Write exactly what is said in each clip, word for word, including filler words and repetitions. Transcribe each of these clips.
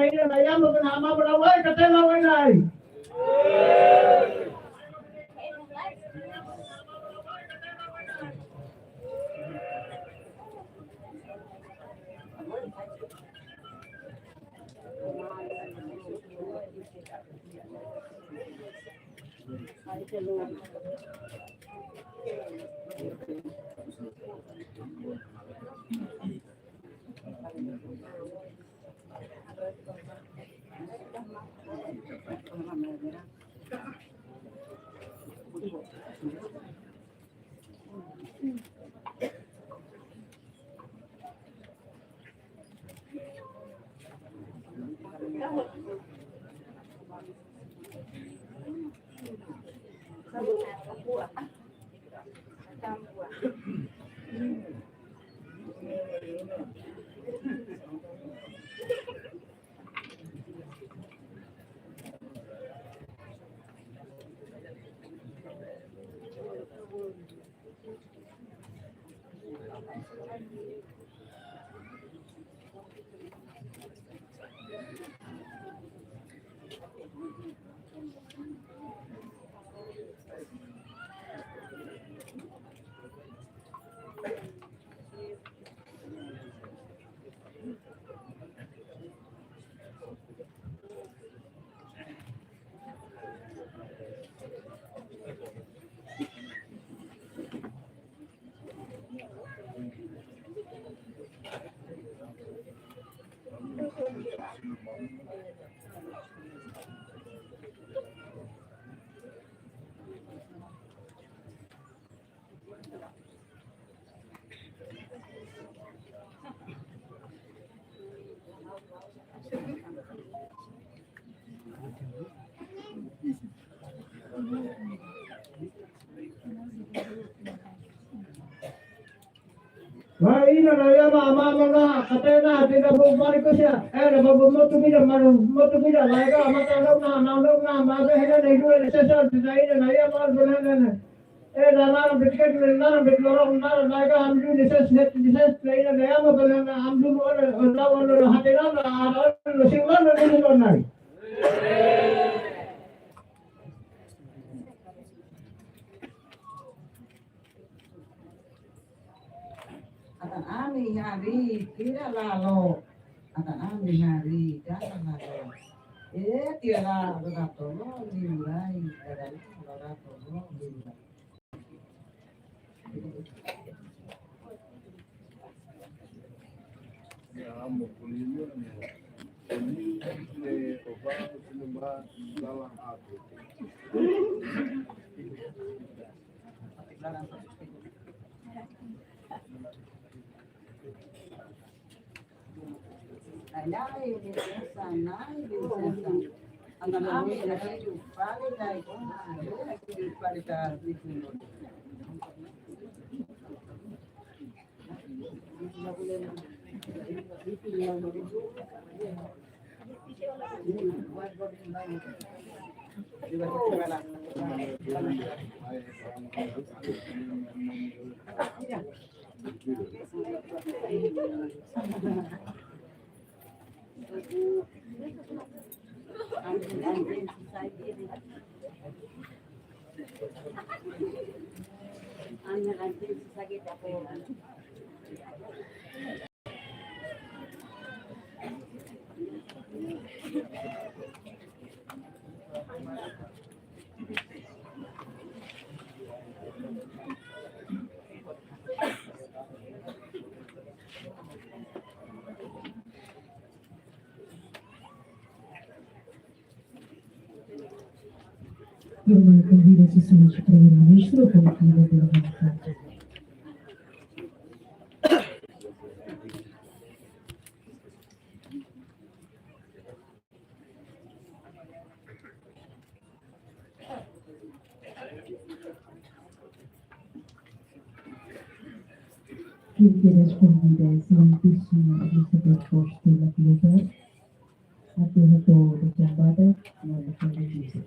Na'i, Na'i Aman Belhana, Aman Belhana, wai, katak la wai, Na'i. Wai, ina Na'i Aman, Aman Belhana, katak la hatene, bom balik ko sia. Eh, na bom motu bida, maru motu bida, lae ka, mata na, na, na, na, na, ma be hena na idu ele sesa, ina Na'i Aman Belhana na. Eh, na, na, na, bet ket, na, na, bet lorong, na, na, lae ka, am du ni ses, net ni ses, na, ina Na'i Aman Belhana, am du mo, na, na, na, na, hatene, na, na, na, na, sing, na, na, na, na, na. Atan ami hari tira lalo. Atan ami hari tira lalo. Eh, tira lalo ratolo liurai, tira lalo ratolo liurai. Turma, convida Sua Exelénsia Primeiro-Ministro, com a Câmara de Levanta. Kira-kira respondida, Exelénsia Ministra da Infraestrutura, atu hato'o dehan ba ita, no respondida.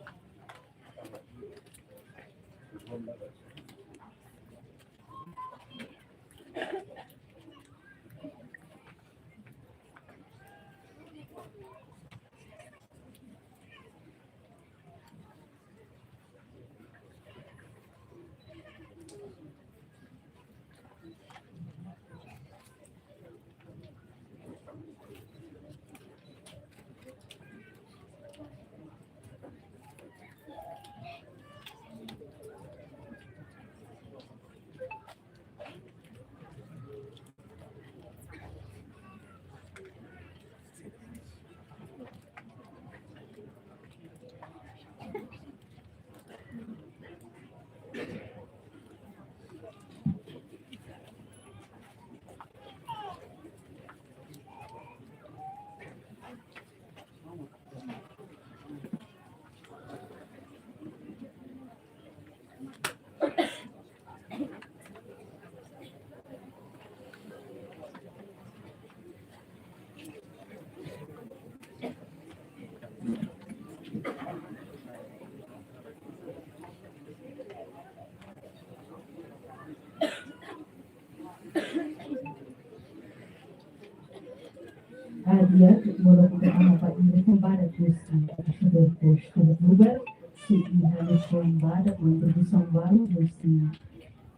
Di'ak, molok ita tama ba ita-nia konvidadu husi Administradór Postu Lubar, sei iha liafuan badak, kontribuisaun badak husi,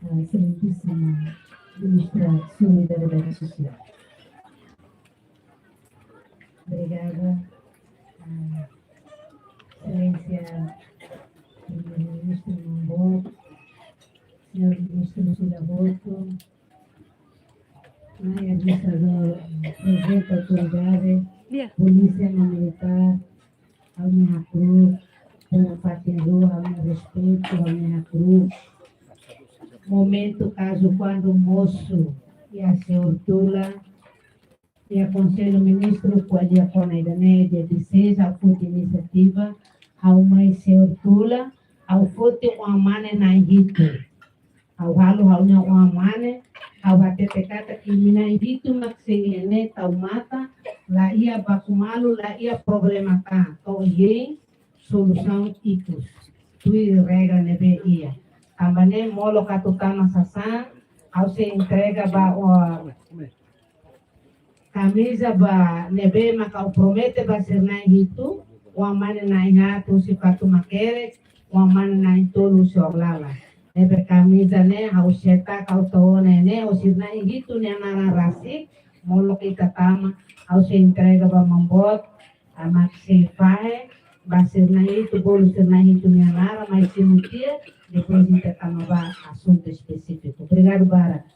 eh, Exelénsia Ministra Solidariedade Sosiál. Obrigada, eh, Exelénsia Primeiru-Ministru Boot, Señór Ministru Sula Boot, Na'i Administradór, Prezidente Autoridade, Polísia no Militár, ha'u-nia hakru'uk, para parte rua, ha'u-nia respeitu, ha'u-nia hakru'uk. Momentu kazu kuandu mosu iha Señór Tula, iha Konsellu Ministru, ko'alia kona ida-ne'e, dia dezasseis, ha'u foti inisiativa, ha'u mai Señór Tula, ha'u foti oan-mane na'in hitu. Ha'u halo ha'u-nia oan-mane, ha'u hatete katak imi na'in hitu mak sei iha ne'e tau matan, la iha baku malu, la iha problema tan, to'o hein solusaun ikus. Tuir regra ne'ebé iha. Tanba ne'e molok atu tama sasán, ha'u sei entrega ba, o, kamiza ba ne'ebé mak ha'u promete ba sira na'in hitu, oan-mane na'in haat husi Fatumakerek, oan-mane na'in tolu husi Oklalan. Ne'ebé kamiza ne'e ha'u seta, ha'u to'o ne'e, ne'e ho sira na'in hitu nia naran rasik, molok ita tama, ha'u sei entrega ba Maun Boot, mak sei fahe ba sira na'in hitu, bolu sira na'in hitu nia naran, mai simu tiha, depois ita tama ba asuntu espesífiku. Obrigadu barak.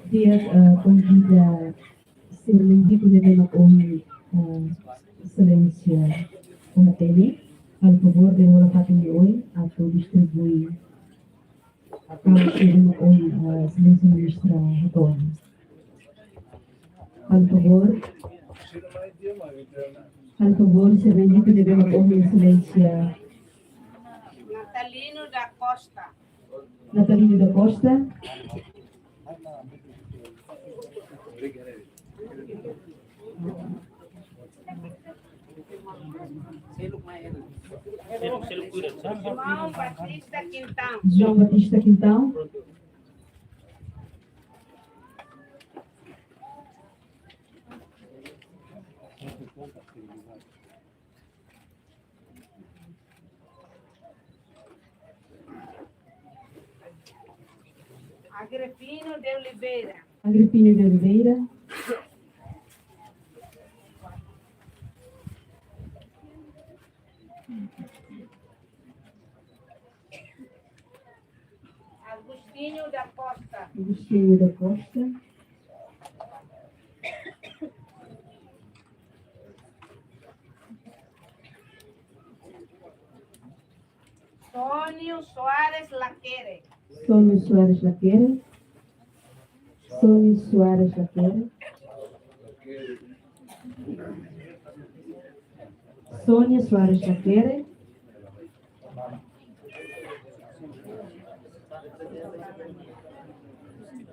Di'ak, eh, konvida señór Linggi, ne'ebé mak ohin, eh, Exelénsia Uma Teni, halo favór, dehan hola fatin nia oin, atu distribui, atu distribui ohin, eh, Exelénsia Ministra Rotona. Halo favór. Halo favór, señór Linggi, ne'ebé mak ohin Exelénsia Natalino da Costa. Natalino da Costa. João Batista Quintão. João Batista Quintão. Agripino de Oliveira. Agripino de Oliveira. Agostinho da Costa. Agostinho da Costa. Sónio Soares Laquere. Sónio Soares Laquere. Sónio Soares Laquere. Sónio Soares Laquere.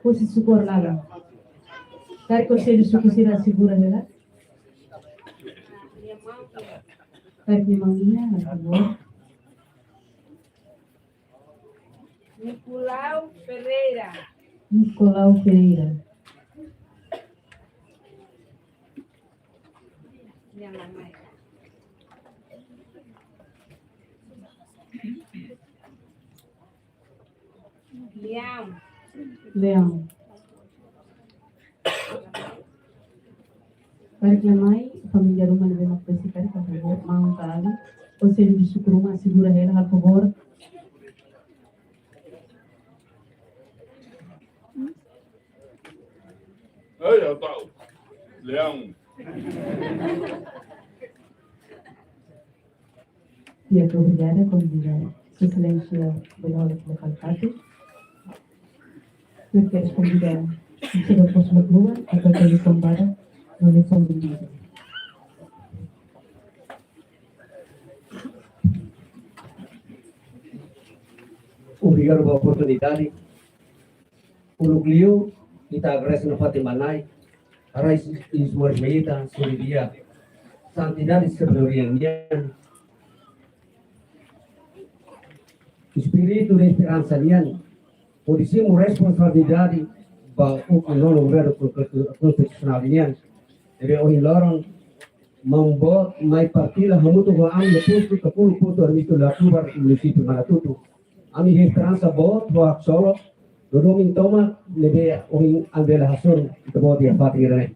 Husi suku Orlaga. Karik konsellu suku sira segura hela. Karik nia maun iha, por favór. Nicolau Ferreira. Nicolau Ferreira. Leão. Leão. Karik nia mai, família ruma ne'ebé mak presiza karik, por favór, maun ka alin. Konsellu suku ruma segura hela, por favór. Ei, eu tau. Leão. Di'ak, obrigada, konvida Sua Exelénsia Benhur Lekalkatu. Nia ke respondida, Sua Exelénsia Benhur, atau Tony Sombara, Tony Sombara. Obrigadu ba oportunidade. Uluk liu, ita agradese nafatin ba Na'i, rai is moris mai ita, suri dia, santidade sabedoria nian, espíritu de esperansa nian, hodi simu responsabilidade ba ukun nonu governu konstitusionál nian. Ne'ebé ohin loron, maun boot mai partilla hamutuk ho ami iha postu, kapulu postu administrativu Latubar, munisípiu Manatutu. Ami iha esperansa boot ho haksolok, no domin tomak ne'ebé ohin ami bele hasoru ita-boot iha fatin ida-ne'e.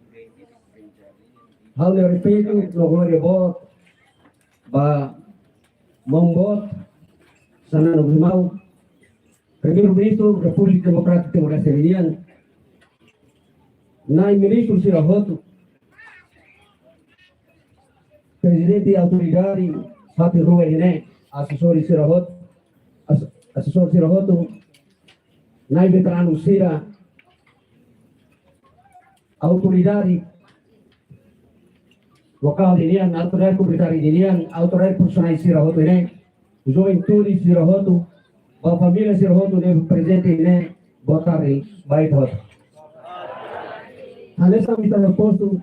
Ha'u-nia respeitu no glória boot ba maun boot, Xanana Gusmão, Primeiru-Ministru Repúblika Demokrátika Timor-Leste nian, Na'i Ministru sira hotu, Prezidente Autoridade fatin rua ne'e, asesór sira hotu, as-, asesór sira hotu, Na'i veteranu sira, autoridade lokál nian, autoridade komunitária nian, autoridade profisionál sira hotu ne'e, juventude sira hotu, ba família sira hotu ne'ebé prezente ne'e, boa tarde ba ita hotu. Hanesan ami-nia postu,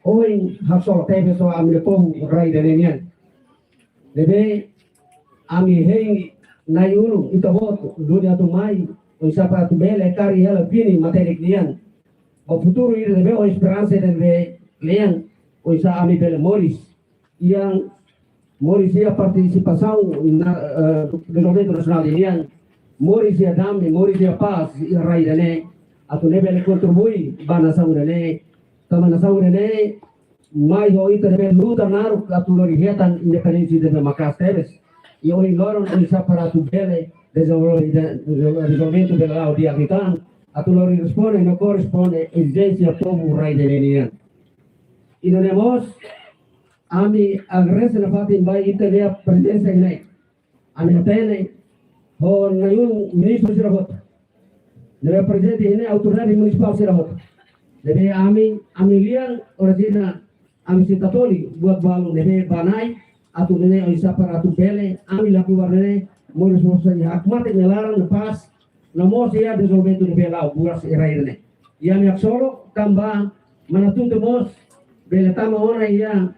ohin haksolok tebes ho ami-nia povu rai ida-ne'e nian. Ne'ebé ami hein Na'i ulun, ita-boot, duni atu mai, oinsá para atu bele kaer hela fini matenek nian. Ba futuru ida ne'ebé ho esperansa ida ne'ebé kle'an, oinsá ami bele moris. Iha moris iha partisipasaun iha, eh, dezenvolvimentu nasionál nian. Moris iha dame, moris iha pás, iha rai ida-ne'e. Atu nune'e bele kontribui ba nasaun ida-ne'e. Tanba nasaun ida-ne'e mai ho ita ne'ebé luta naruk atu lori hetan independénsia ida ne'ebé maka'as tebes. I ohin loron oinsá para atu bele dezenvolve, dezenvolvimentu bele la'o di'ak liután, atu lori responde no korresponde ezijénsia povu rai ida-ne'e nian. Ida-ne'e mós, ami agradese nafatin ba ita-nia prezensa iha ne'e. Ami hatene ho Na'i ulun ministru sira hotu. Ne'ebé prezente iha ne'e, autoridade munisipál sira hotu. Ne'ebé ami, ami lian oras ida ami sei tatoli buat balu ne'ebé ba Na'i, atu nune'e oinsá para atu bele ami Latubar ne'e moris iha hakmatek nia laran, pás, no mós iha dezenvolvimentu ne'ebé la'o buras iha rai ida-ne'e. I ami haksolok tanba Manatutu mós bele tama ona iha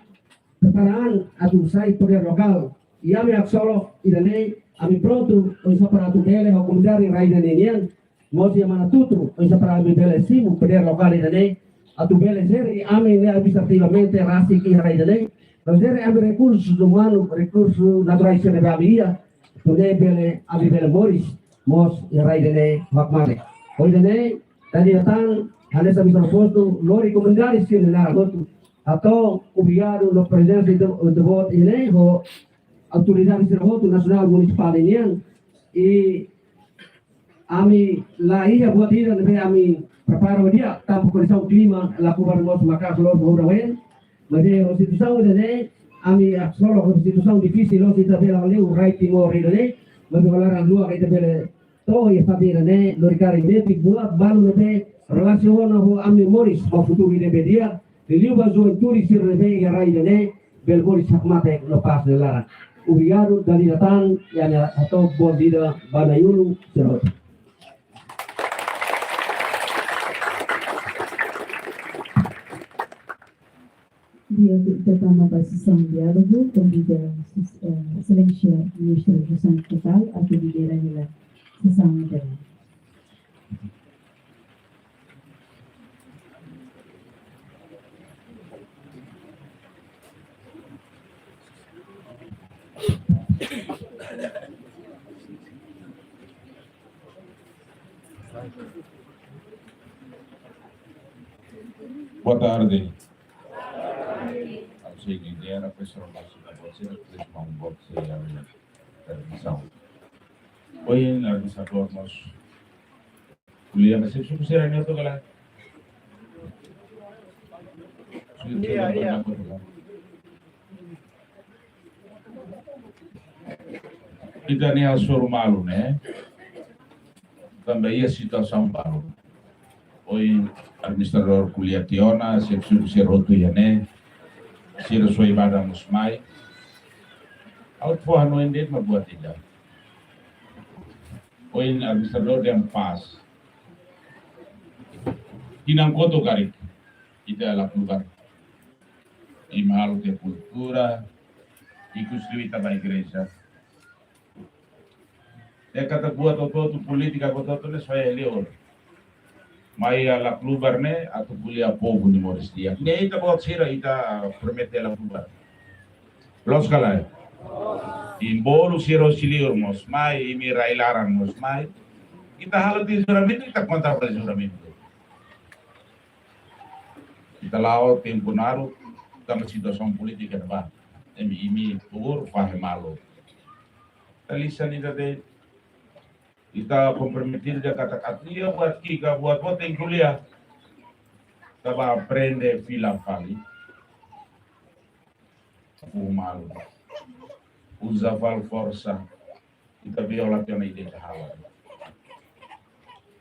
preparadu atu sai podér lokál. I ami haksolok ida-ne'e, ami prontu oinsá para atu bele ho komunidade rai ida-ne'e nian, mós iha Manatutu, oinsá para ami bele simu podér lokál ida-ne'e, atu bele jere ami ne'e administrativamente rasik iha rai ida-ne'e, no jere ami rekursu umanu, rekursu naturais sira ne'ebé ami iha, atu nune'e bele, ami bele moris. mós iha rai ida-ne'e hakmatek. Ho ida-ne'e, dala ida tan, hanesan ami sira postu, lori komunidade sira-nia laran hotu. Hato'o obrigadu no prezensa ita, ita-boot iha ne'e, ho autoridade sira hotu nasionál munisipál nian. I ami la iha buat ida ne'ebé ami prepara di'ak, tanba kondisaun klima Lakubar mós maka'as loos ba oras oin. Maibé ho situasaun ida-ne'e, ami haksolok ho situasaun difisil loos, ita bele hale'u rai Timor ida-ne'e, maibé ho laran luak ita bele to'o iha fatin ida-ne'e, lori karik netik buat balu ne'ebé relasiona ho ami moris ba futuru ida ne'ebé di'ak, liuliu ba juventude sira ne'ebé iha rai ida-ne'e, bele moris hakmatek no pás nia laran. Obrigadu, dala ida tan, i ami hato'o bom dia ba nai-ulun sira hotu. Di'ak, ita tama ba sesaun diálogu, konvida, eh, Exelénsia Ministru Edukasaun Estatal atu lidera hela sesaun ida-ne'e. Boa tarde. Ha'u sei lidera, profesór Márcio da Bolsa, três mão boxe, a permissão. Ohin, organizadór mós ko'alia, mas se preciso ser a minha toca lá. Iya, iya. Ita-nia hasoru malu ne'e, tanba iha situasaun balu. Ohin administradór ko'alia tiha ona, se presiza ser hotu iha ne'e, sira soe badan mós mai. Ha'u fó hanoin de'it mak buat ida. Ohin administradór dehan pás. Tinan kotuk karik, ita Laklubar. Imi halo tiha kultura, ikus liu ita ba igreja. Dehan katak buat hotu-hotu, polítika hotu-hotu ne'e soe liur. Mai iha Laklubar ne'e atu ko'alia povu nia moris di'ak. Ne'e ita-boot sira ita promete Laklubar. Loos ka lae? Imi bolu sira hosi liur mós mai, imi rai laran mós mai. Ita halo tiha juramentu, ita kontra ba juramentu. Ita la'o tempu naruk, tanba situasaun polítika ne'ebá. Imi, imi tuur fahe malu. Ita lisan ida de'it, ita komprometidu dehan katak atu iha buat ki'ik ka buat boot tenke ko'alia. Ita bá aprende fila fali. Fuhu malu. Uza fali forsa. Ita viola tiha ona ida ita halo.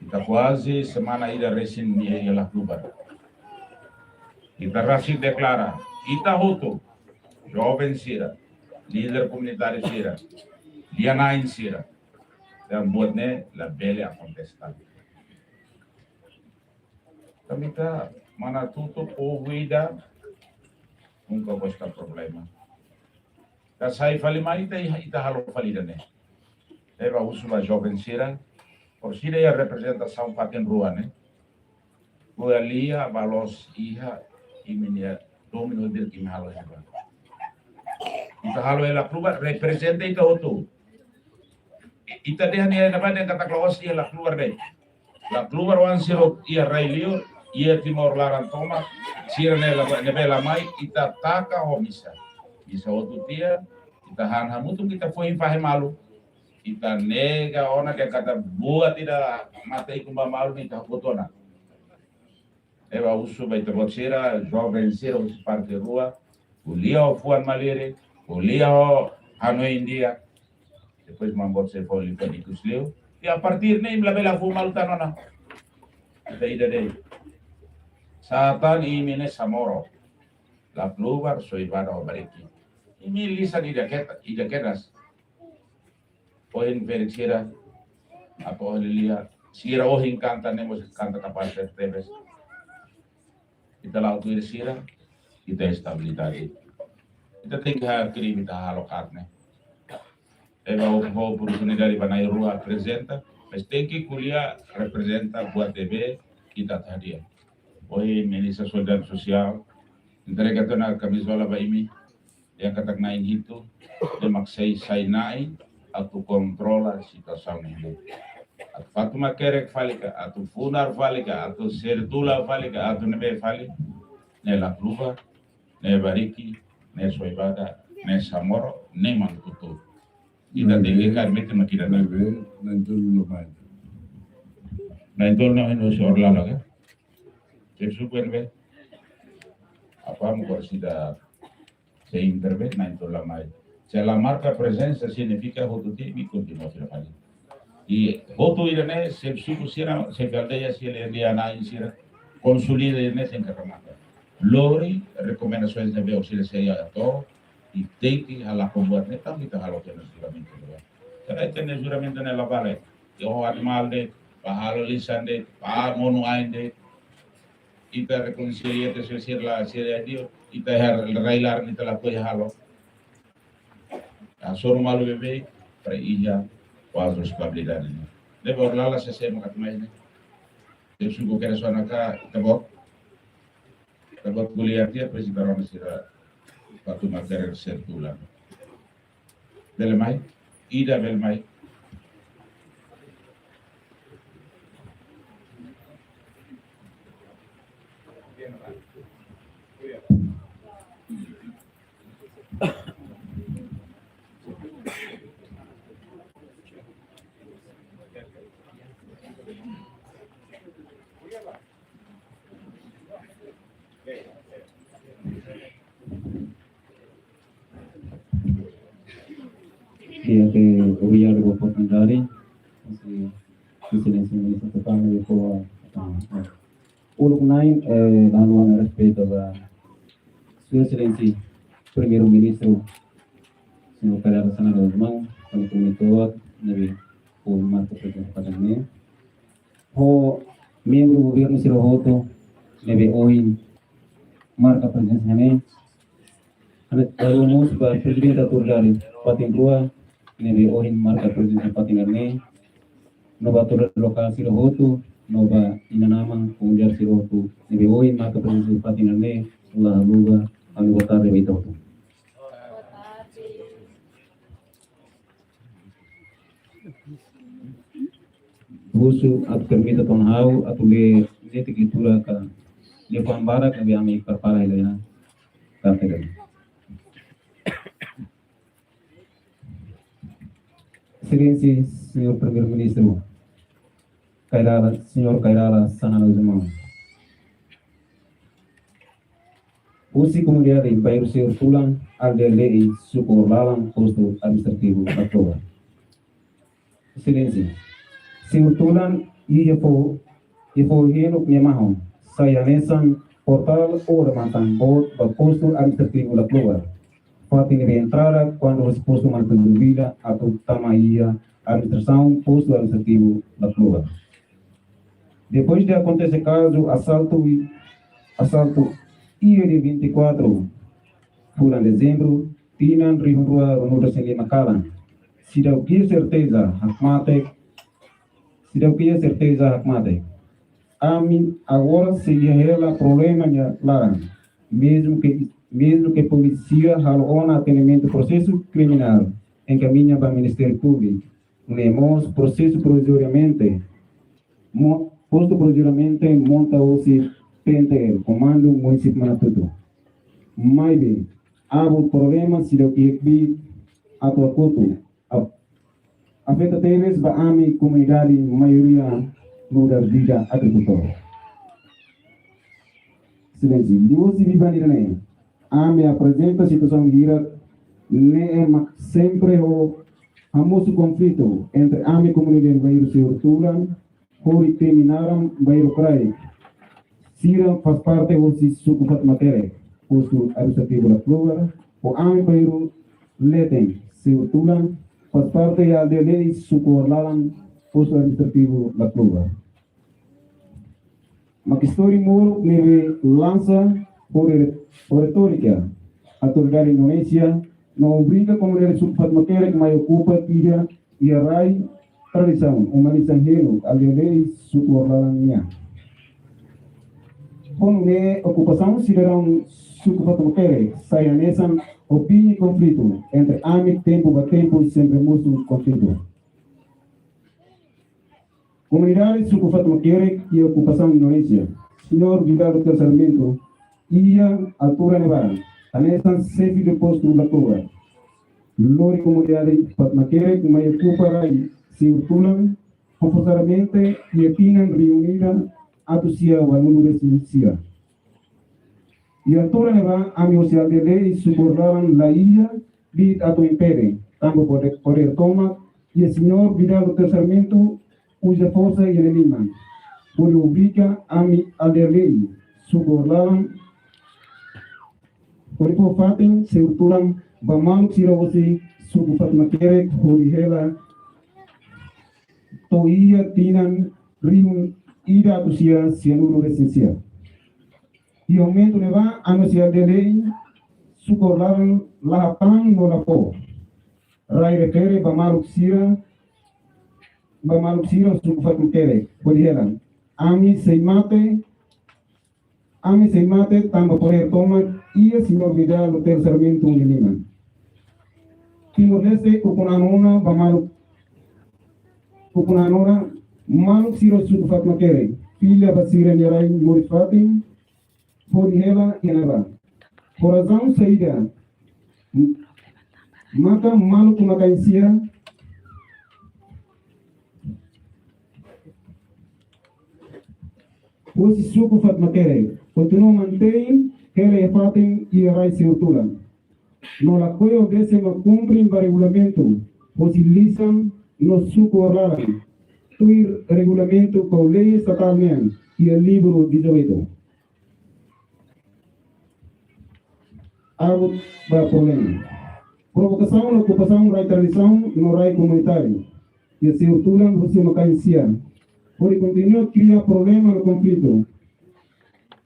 Ita kuaze semana ida resin iha Laklubar. Ita rasik deklara, ita hotu, joven sira, líder komunitáriu sira, lia-na'in sira, dehan buat ne'e labele akontese tan. Tanba ita manatutu povu ida nunka gosta problema. Ita sai fali mai, ita, ita halo fali ida-ne'e. Ita bá husu ba joven sira, por sira iha reprezentasaun fatin rua ne'e. Ko'alia ba loos iha imi-nia domíniu, imi halo iha ne'ebá. Ita halo iha Laklubar, reprezenta ita hotu. Ita dehan iha ne'ebá dehan katak la'ós iha Laklubar de'it. Laklubar oan sira iha rai liur, iha Timor laran tomak, sira ne'e la, ne'ebé la mai, ita taka ho misa. Misa hotu tiha, ita han hamutuk, ita foin fahe malu. Ita nega ona dehan katak buat ida mate ikun ba malu ne'e ita hotu ona. Ita bá husu ba ita-boot sira, joven sira husi parte rua, ko'alia ho fuan malirin, ko'alia ho hanoin di'ak. Depois maun-boot sei fó liafuan ikus liu. I a partir ne'e imi labele fuhu malu tan ona. Ita ida de'it. Sá tan imi ne'e Samoro. Laklubar, Soibada ho Bariki. Imi lisan ida keta, ida kedas. Ohin ferik sira, atu ohin lia, sira ohin kanta ne'e mós kanta kapás tebes. Ita la'o tuir sira, ita estabilidade. Ita tenke hakribi ita halo karne. Ita ho oportunidade ba na'in-rua aprezenta, mas tenke ko'alia reprezenta buat ne'ebé ita atu hadi'a. Ohin Ministra Solidariedade Sosiál entrega tiha ona kamizola ba imi, dehan katak na'in hitu, ita mak sei sai na'in atu kontrola situasaun ne'e. Atu Fatumakerek fali ka, atu Funar fali ka, atu Sertula fali ka, atu ne'ebé fali, ne'e Lacluva, ne'e Bariki, ne'e Soibada, ne'e Samoro, ne'e Mankutu. Ita tenke ka mete makida na. Na'in-tolu la mai. Na'in-tolu na hino si orlalo ka. Cek suku ne'ebé. Apa mo kor sida se intervene na'in-tolu la mai. Se la marka prezensa signifika hotu tiha imi kontinua fila fali. I hotu ida-ne'e, xefe suku sira, xefe aldeia sira, lian-na'in sira, konsolida ida-ne'e tenke remata. Lori rekomendasoens ne'ebé orsida sei atu, i tenke halakon buat ne'e, tanba ita halo tiha ona juramentu ne'e. Karena ita-nia juramentu ne'e la vale. Ita ho animál de'it, bá halo lisan de'it, bá monu ain de'it, ita rekoñese ita sira la, sira dio, ita iha rai-laran ita lakohi halo. Hasoru malu beibeik, para iha kuadru estabilidade ne'e. Ne'ebé orlalo se sema kat mai ne'e. Xefe suku kere sona ka, ita-boot. Ita-boot ko'alia tiha, depois ita rona sira Fatumakerek, Sertula. Bele mai, ida bele mai. Di'ak, obrigadu ba oportunidade. Sua Exelénsia Ministru Tetama de Poa. Uluk na'in, eh, dando respeitu ba Sua Exelénsia Primeiru-Ministru, señór Kay Rala Xanana Gusmão, komitór ne'ebé ho marka prezensa iha fatin ne'e. Ho membru governu sira hotu ne'ebé ohin marka prezensa iha ne'e. Ha'u hato'o mós ba Prezidente Autoridade fatin rua ne'ebé ohin marka prezensa iha fatin ne'e. No ba autoridade lokál sira hotu, no ba inan-aman komunidade sira hotu ne'ebé ohin marka prezensa iha fatin ne'e. Olá, Luba, ami boa tarde ba ita hotu. Husu atu permite tan ha'u atu lee netik leitura ka liafuan badak ne'ebé ami prepara hela iha karta ida-ne'e. Exelénsia, señór Primeiru-Ministru, Kay Rala, señór Kay Rala Xanana Gusmão. Husi komunidade Bairru Sertulan, aldeia Le'i, suku Orlalan, postu administrativu Laclovar. Exelénsia, Sertulan iha foho, iha foho henuk nia mahon, sai hanesan portál odamatan boot ba postu administrativu Laclovar. Fatin ne'ebé entrada kuandu husi postu Manatuto Vila atu tama iha administrasaun postu administrativu Laclovar. Depois de akontese kazu asaltu, asaltu iha dia vinte e quatro fulan dezembru, tinan rihun rua ruanulu-resin-lima kalan, seidauk iha serteza hakmatek, seidauk iha serteza hakmatek. Ami agora sei iha hela problema nia laran, mezmu ke, mezmu ke polísia halo ona atendimentu prosesu kriminál, enkamiña ba Ministériu Públiku, ne'e mós prosesu provizoriamente, mo-, postu provizoriamente monta husi P N T L, Komandu Munisípiu Manatuto. Maibé, aban problema seidauk iha kbiit atu hakotu, a-, afeta tebes ba ami komunidade maioria nu'udar vida agrikultór. Exelénsia, liuhusi biban ida-ne'e, ami aprezenta situasaun hirak ne'e mak sempre ho hamosu konflitu entre ami komunidade Bairru Sertulan, hodi temi naran Bairru Kraik. Sira faz parte husi suku Fatumakerek, postu administrativu Laclovar, ho ami Bairru Leten, Sertulan, faz parte iha aldeia Le'i, suku Orlalan, postu administrativu Laclovar. Mak istória moruk ne'ebé lansa ho re-, ho retórika autoridade Indonézia, no obriga komunidade suku Fatumakerek mai okupa tiha iha rai tradisaun, uma lisan henuk, aldeia Le'i, suku Orlalan nian. Ho nune'e okupasaun sidadaun suku Fatumakerek sai hanesan opini konflitu entre ami, tempu ba tempu sempre mosu konflitu. Komunidade suku Fatma Kerek iha okupasaun Indonézia. Señór Vidal Dutra Sarmento, iha altura ne'ebá, hanesan xefe de postu Latoa, lori komunidade Fatma Kerek mai okupa rai Señór Tulan, ho forzadamente iha tinan rihun ida atus sia ualunulu resin sia. Iha altura ne'ebá, ami hosi aldeia Lei suku Orlaran la iha di'it atu impede, tanba podér, podér tomak iha Señór Vidal Dutra Sarmento uza forsa iha nia liman, hodi obriga ami aldeia Lei suku Orlaran hodi fó fatin Señór Tulan ba maluk sira hosi suku Fatma Kerek hodi hela to'o iha tinan rihun ida atus sia sianulu resin sia. Iha momentu ne'ebá, ami hosi aldeia Lei suku Orlaran la hatán no la fó rai refere ba maluk sira, ba maluk sira suku Fatma Kerek hodi hela. Ami sei mate, ami sei mate tanba podér tomak iha Señór Vidal Dutra Sarmento nia liman. Timor-Leste ukun-an ona ba maluk, ukun-an ona maluk sira suku Fatma Kerek fila ba sira-nia rai moris-fatin hodi hela iha ne'ebá. Ho razaun saida maka maluk Makain sira hosi suku Fatma Kerek kontinua mantein hela iha fatin iha rai Señór Tulan, no lakohi obedese no kumpre ba regulamentu hosi lisan no suku Orlaran, tuir regulamentu ka lei estatál nian iha livru dezoito. Abu ba problema. Provokasaun no okupasaun rai tradisaun no rai komunitáriu iha Señór Tulan hosi Makain sira hodi kontinua kria problema no konflitu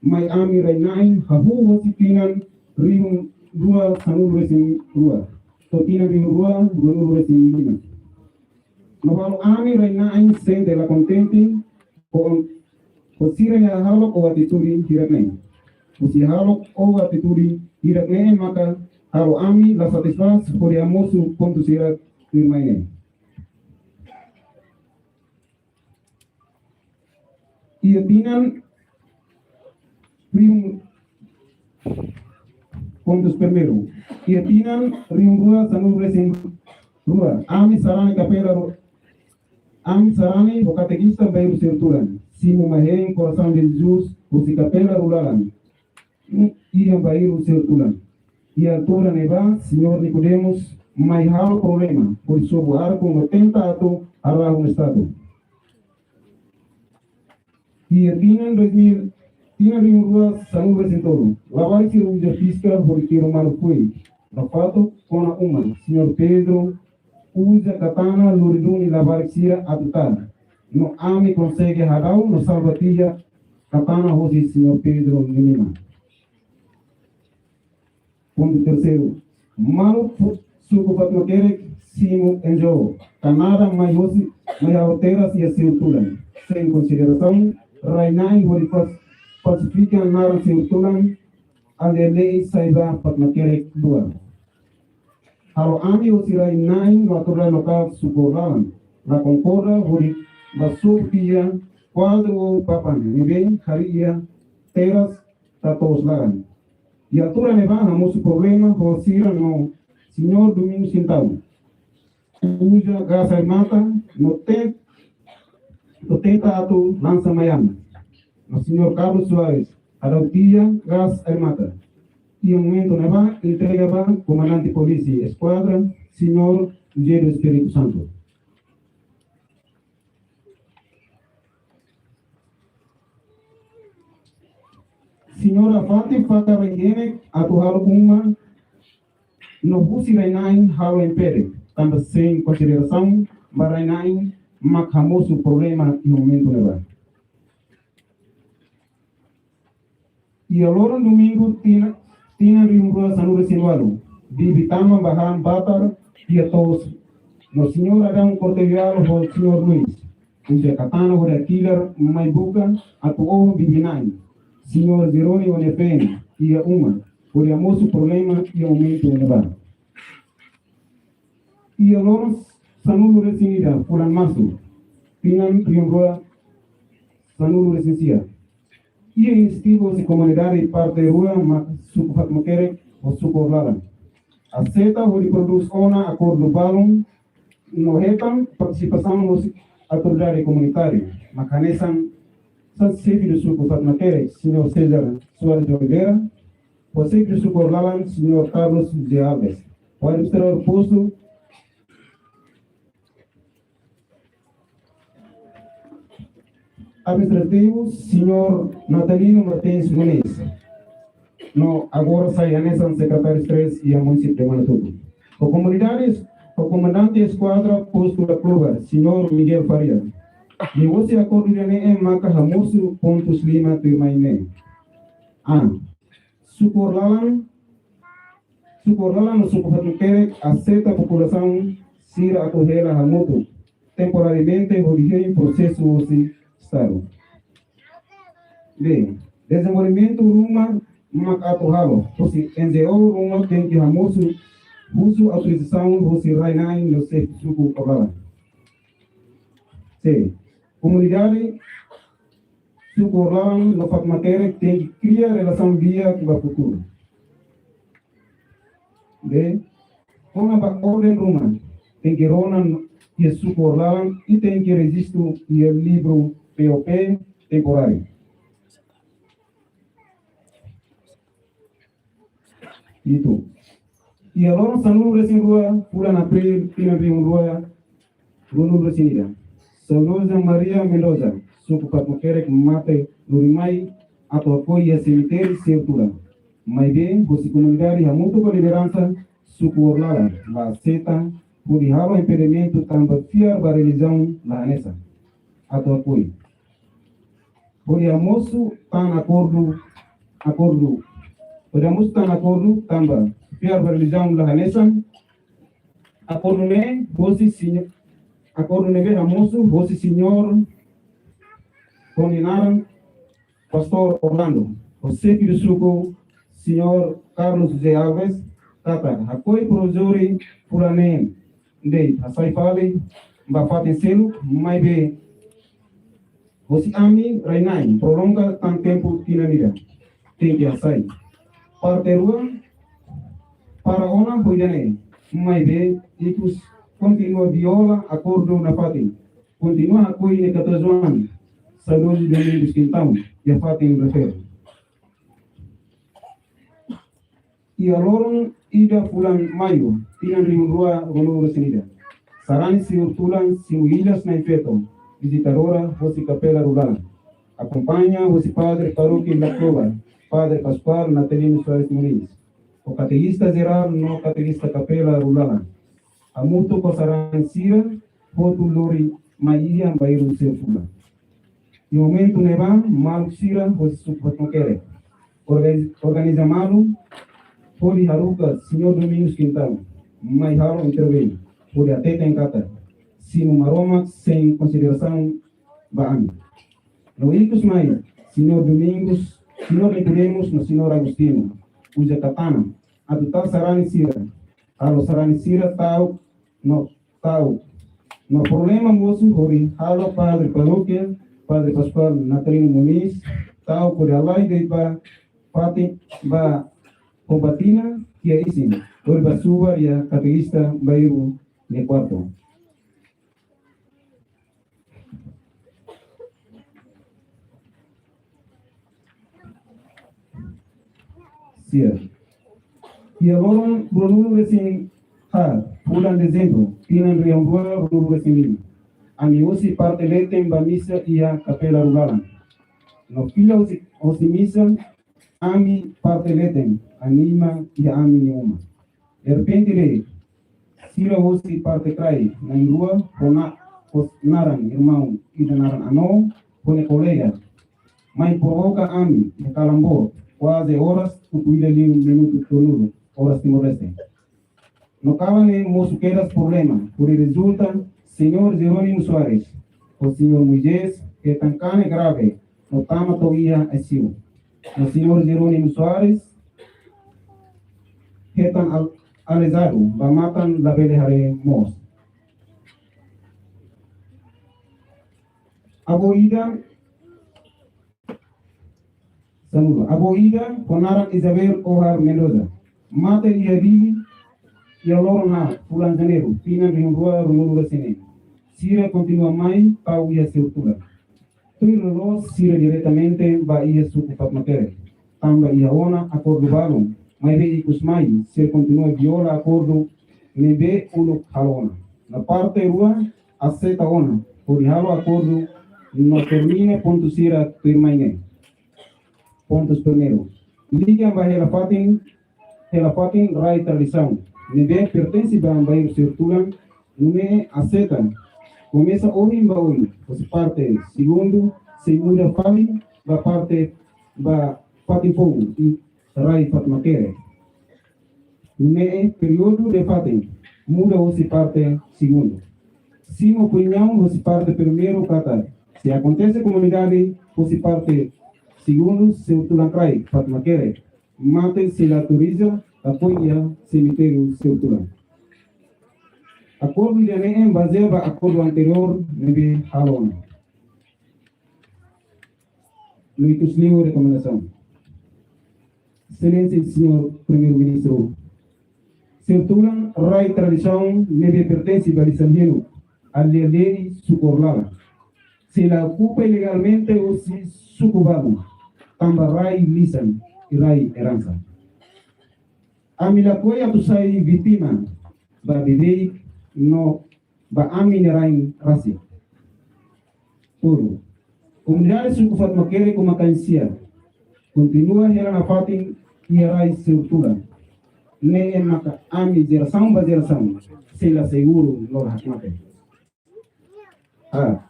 mai ami rai-na'in hahú hosi tinan rihun rua sanulu resin rua to'o tinan rihun rua ruanulu resin lima. No halo ami rai-na'in sente la kontente ho, ho sira-nia hahalok ou atitude hirak-neen. Husi hahalok ou atitude hirak-neen maka halo ami la satisfás hodi hamosu pontu sira tuirmai ne'e. Iha tinan rihun, pontus primeiru. Iha tinan rihun rua sanulu resin rua, ami sarani kapela ru-, ami sarani ho katekista bairru Señór Tulan, simu mai hein Coração de Jesus, husi kapela rua laran, iha bairru Señór Tulan. Iha altura ne'ebá, Señór Nicodemus mai halo problema, hodi sobu arku no tenta atu harahun estátua. Iha tinan dois mil, tinan rihun rua sanulu resin tolu, labarik sira uza fiska hodi tiru maluk fuik. No fatuk kona uma, Señór Pedro uza katana lori duni labarik sira atu tara. No ami konsege hadau no salva tiha katana hosi Señór Pedro nia liman. Pontu terseiru. Maluk fu-, suku Fatma Kerek simu N G O, ka naran mai hosi, mai halo terras iha Señór Tulan. Sein konsiderasaun rai-na'in hodi fals-, falsifika naran Señór Tulan, aldeia Lei sai ba Fatma Kerek dua. Halo ami hosi rai-na'in no autoridade lokál suku Orlaran la konkorda hodi ba sobu tiha kuadru ou papan ne'ebé harii iha terras tatoos laran. Iha altura ne'ebá hamosu problema ho sira no Señór Domingos Sintau uza gás air mata no ten-, no tenta atu lansa mai ami. No Señór Carlos Soares hadau tiha gás air mata. Iha momentu ne'ebá entrega ba komandante polísia eskuadra, Señór José do Espírito Santo. Señora Fati fakar rai-henek atu halo uma no husi rai-na'in halo impede, tanba sein konsiderasaun ba rai-na'in mak hamosu problema iha momentu ne'ebá. Iha loron domingu tina, tinan rihun rua sanulu resin ualu, bibi tama ba han batar iha to'os, no Señór Adão Corte Real ho Señór Luis uza katana hodi hakilar mai buka atu oho bibi-na'in, Señór Jeroni ho nia feen iha uma, hodi hamosu problema iha momentu ne'ebá. Iha loron sanulu resin ida fulan Marsu, tinan rihun rua sanulu-resin-sia. Iha inisiativa husi komunidade parte rua mak suku Fatmakerek ho suku Orlalan aseita hodi prodús ona akordu balun no hetan partisipasaun husi autoridade komunitária, mak hanesan, hanesan xefe do suku Fatmakerek, señór César Soares de Oliveira, ho xefe do suku Orlalan, señór Carlos José Alves, ho administradór postu administrativu, señór Natalino Martins Nunes, no agora sai hanesan sekretáriu três iha munisípiu de Manatuto. Ho komunidade, ho komandante eskuadra postu Laclover, señór Miguel Faria. Liuhusi akordu ida-ne'e maka hamosu pontus lima tuirmai ne'e. A. Suku Orlalan, suku Orlalan no suku Fatmakerek aseita populasaun sira atu hela hamutuk temporariamente hodi hein prosesu husi Estadu. B. Dezenvolvimentu ruma mak atu halo, husi N G O ruma tenke hamosu husu autorizasaun husi rai-na'in no xefe suku Orlalan. C. Komunidade suku Orlalan no Fatmakerek tenke kria relasaun di'ak ba futuru. D. Kona-ba orden ruma, tenke rona iha suku Orlalan i tenke rejistu iha livru P O P temporáriu. Ida. Iha loron sanulu-resin-rua, fulan Abríl, tinan rihun rua ruanulu-resin-ida, saudoza Maria Mendoza, suku Fatmakerek mate lori mai atu hakoi iha semitériu Seutula. Maibé, husi komunidade hamutuk ho lideransa suku Orlalan la aseita, hodi halo impedimentu tanba fiar ba relijiaun la hanesan atu hakoi. Hodi hamosu tan akordu, akordu. Hodi hamosu tan akordu tanba fiar ba relijiaun la hanesan. Akordu ne'e hosi señór, akordu ne'ebé hamosu hosi señór ho nia naran Pastór Orlando, ho xefe do suku señór Carlos José Alves, katak hakoi provizóriu fulan neen de'it hasai fali ba fatin seluk, maibé hosi ami rai-na'in prolonga tan tempu tinan ida. Tenke hasai. Parte rua para ona ho ida-ne'e, maibé ikus kontinua viola akordu nafatin. Kontinua hakoi nia katuas-oan, saudozu Domingos Quintão, iha fatin refere. Iha loron ida fulan Maiu, tinan rihun rua ruanulu-resin-ida, sarani Seutula simu Ilhas Nai Feto, vizitadora hosi Kapela Rurlalan, akompaña hosi padre parókia Laclover, Padre Pascoal Natalino Soares Muniz, ho katekista jerál no katekista Kapela Rurlalan, hamutuk ho sarani sira hotu lori mai iha bairru Seutula. Iha momentu ne'ebá, maluk sira hosi suku Fatmakerek organiz-, organiza malu hodi haruka señór Domingos Quintão mai halo intervein, hodi hateten katak simu Maromak sein konsiderasaun ba ami. No ikus mai, señór Domingos, señór Nicodemus no señór Agostinho uza katana atu tau sarani sira, halo sarani sira ta'uk no ta'uk. No problema mosu hodi halo padre parókia, Padre Pascoal Natalino Muniz, ta'uk hodi halai de'it ba fatin ba ho batina iha isin, hodi bá subar iha katekista bairru nia kuartu. Sia. Iha loron ruanulu-resin-haat, fulan Dezembru, tinan rihun rua ruanulu-resin-lima, ami hosi parte leten ba misa iha Kapela Rurlalan. No fila hosi, hosi misa, ami parte leten, anima iha ami-nia uma. Derrepente de'it, sira hosi parte kraik na'in-rua ho na-, ho naran irmaun ida naran Ano, ho nia kolega, mai provoka ami iha kalan boot, kuaze oras uku ida liu minutu tolunulu, oras Timor-Leste. No kalan ne'e mosu kedas problema, hodi rezulta señór Jerónimo Soares ho señór Moisés hetan kanek grave no tama to'o iha I C U. No señór Jerónimo Soares hetan al-, aleijadu ba matan, labele haree moos. Avó ida, sanulu. Avó ida ho naran Isabel Ohar Mendoza mate iha Dili iha loron haat fulan Janeiru, tinan rihun rua ruanulu resin neen. Sira kontinua mai tau iha Serra Tulan. Tuir loloos sira diretamente ba iha suku Fatmakere. Tanba iha ona akordu balun, maibé ikus mai sira kontinua viola akordu ne'ebé uluk halo ona. No parte rua aseita ona hodi halo akordu no termina pontu sira tuirmai ne'e. Pontus primeiru. Liga ba hela fatin, hela fatin rai tradisaun ne'ebé pertense ba bairru Serra Tulan, nune'e aseita komesa ohin ba oin, husi parte segundu, sei muda fali ba parte ba fatin foun, i rai Fatmakere. Nune'e períodu de fatin muda husi parte segundu. Simu opiniaun husi parte primeiru katak, se akontese komunidade husi parte segundu Serra Tulan rai Fatmakere mate, sei la autoriza apoia semitériu Serra Tulan. Akordu ida-ne'e bazeia ba akordu anteriór ne'ebé halo ona. No ikus liu rekomendasaun. Exelénsia Señór Primeiru-Ministru, Serra Tulan rai tradisaun ne'ebé pertense ba lisan helu, aldeia Lei, suku Orlalan, sei la okupa ilegalmente husi suku balun, tanba rai lisan i rai eransa. Ami lakohi atu sai vítima ba beibeik no ba ami-nia rain rasik. Tolu. Komunidade suku Fatmakere Kumakain Sia kontinua hela nafatin iha rai Serra Tulan. Ne'e maka ami jerasaun ba jerasaun sei la seguru no la hakmatek. Haat.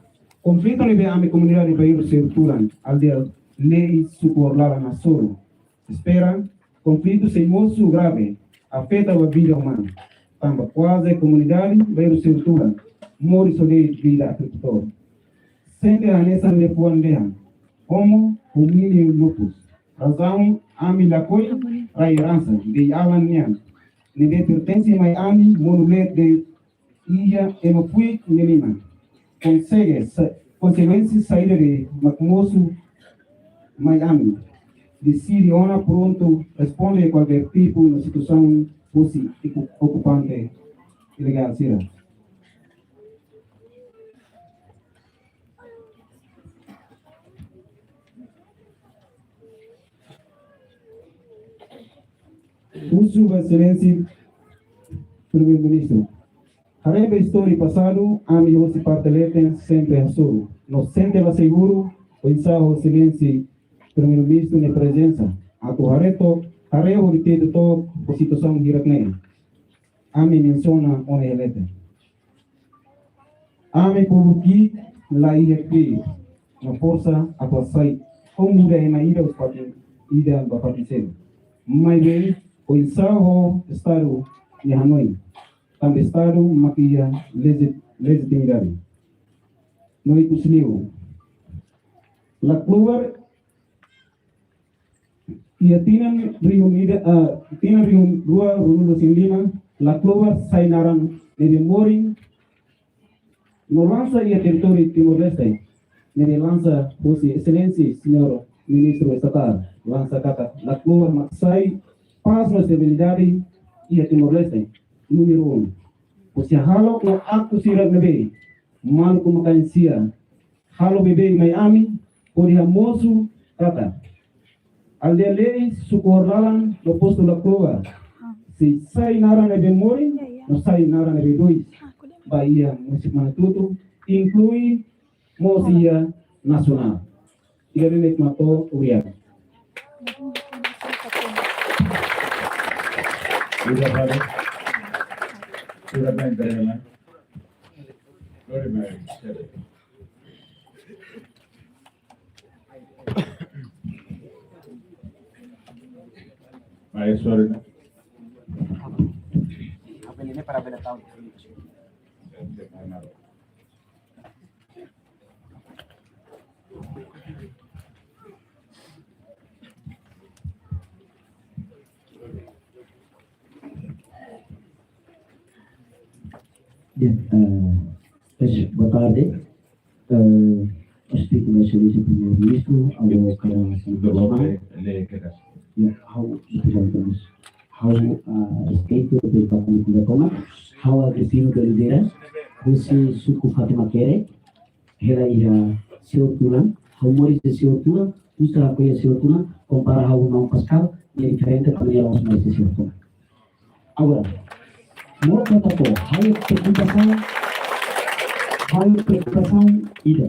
Konflitu ne'ebé ami komunidade bairru Serra Tulan, aldeia Lei, suku Orlalan hasoru. Espera, konflitu sei mosu grave, afeta ba vida umana. Tanba kuaze komunidade bairru Serra Tulan moris ho de'it vida agrikultór. Sente hanesan liafuan dehan, homo homini lupus. Razaun ami lakohi rai eransa, bei-alan nian, ne'ebé pertense mai ami, monu leet de'it iha ema fuik nia liman. Konsege sa-, konsekuénsia saida de'it mak mosu mai ami. Deside ona prontu responde kualkér tipu no situasaun husi iku-, okupante ilegál sira. Husu ba Exelénsia Primeiru-Ministru. Haree ba istória pasadu, ami hosi parte leten sempre hasoru. No sente la seguru, oinsá ho Exelénsia Primeiru-Ministru nia prezensa atu haree took, haree hodi tetu took ho situasaun hirak-ne'e. Ami mensiona ona iha leten. Ami povu ki'ik la iha kbiit no forsa atu hasai ho muda ema ida husi fatin ida ba fatin seluk. Maibé, oinsá ho Estadu nia hanoin, tanba Estadu mak iha lejit-, lejitimidade. No ikus liu. La klobar iha tinan rihun ida, ah, tinan rihun rua ruanulu resin lima, la klobar sai naran ne'ebé morin no lansa iha territóriu Timor-Leste, ne'ebé lansa husi Exelénsia Señór Ministru Estatál, lansa katak la klobar mak sai pás no estabilidade iha Timor-Leste, númeru um. Husi hahalok no aktu sira ne'ebé maluk Kumakain Sia halo beibeik mai ami, hodi hamosu katak aldeia Lei, suku Orlalan no postu la klobar sei sai naran ne'ebé morin no sai naran ne'ebé dois ba iha munisípiu Manatutu, inklui mós iha nasionál. Ida-ne'e mak to'o, obrigadu. Obrigadu. Obrigadu, André, né? Very nice. Mas, sorry, né? Bien, eh, pois, boa tarde. Eh, Respeita Sua Exelénsia Primeiru-Ministru, ha'u kada Sua Exelénsia. Ya, ha'u, ha'u, ah, respeita Sua Exelénsia Primeiru-Ministru. Ha'u Agostinho de Oliveira, husi suku Fatumakerek, hela iha Seor Tulan, ha'u moris iha Seor Tulan, husu apoiu Seor Tulan, kompara ha'u ho maun Pascal, ne'e diferente, tanba nia la'ós moris iha Seor Tulan. Agora, moras kata ko, ha'u-nia preokupasaun, ha'u-nia preokupasaun ida.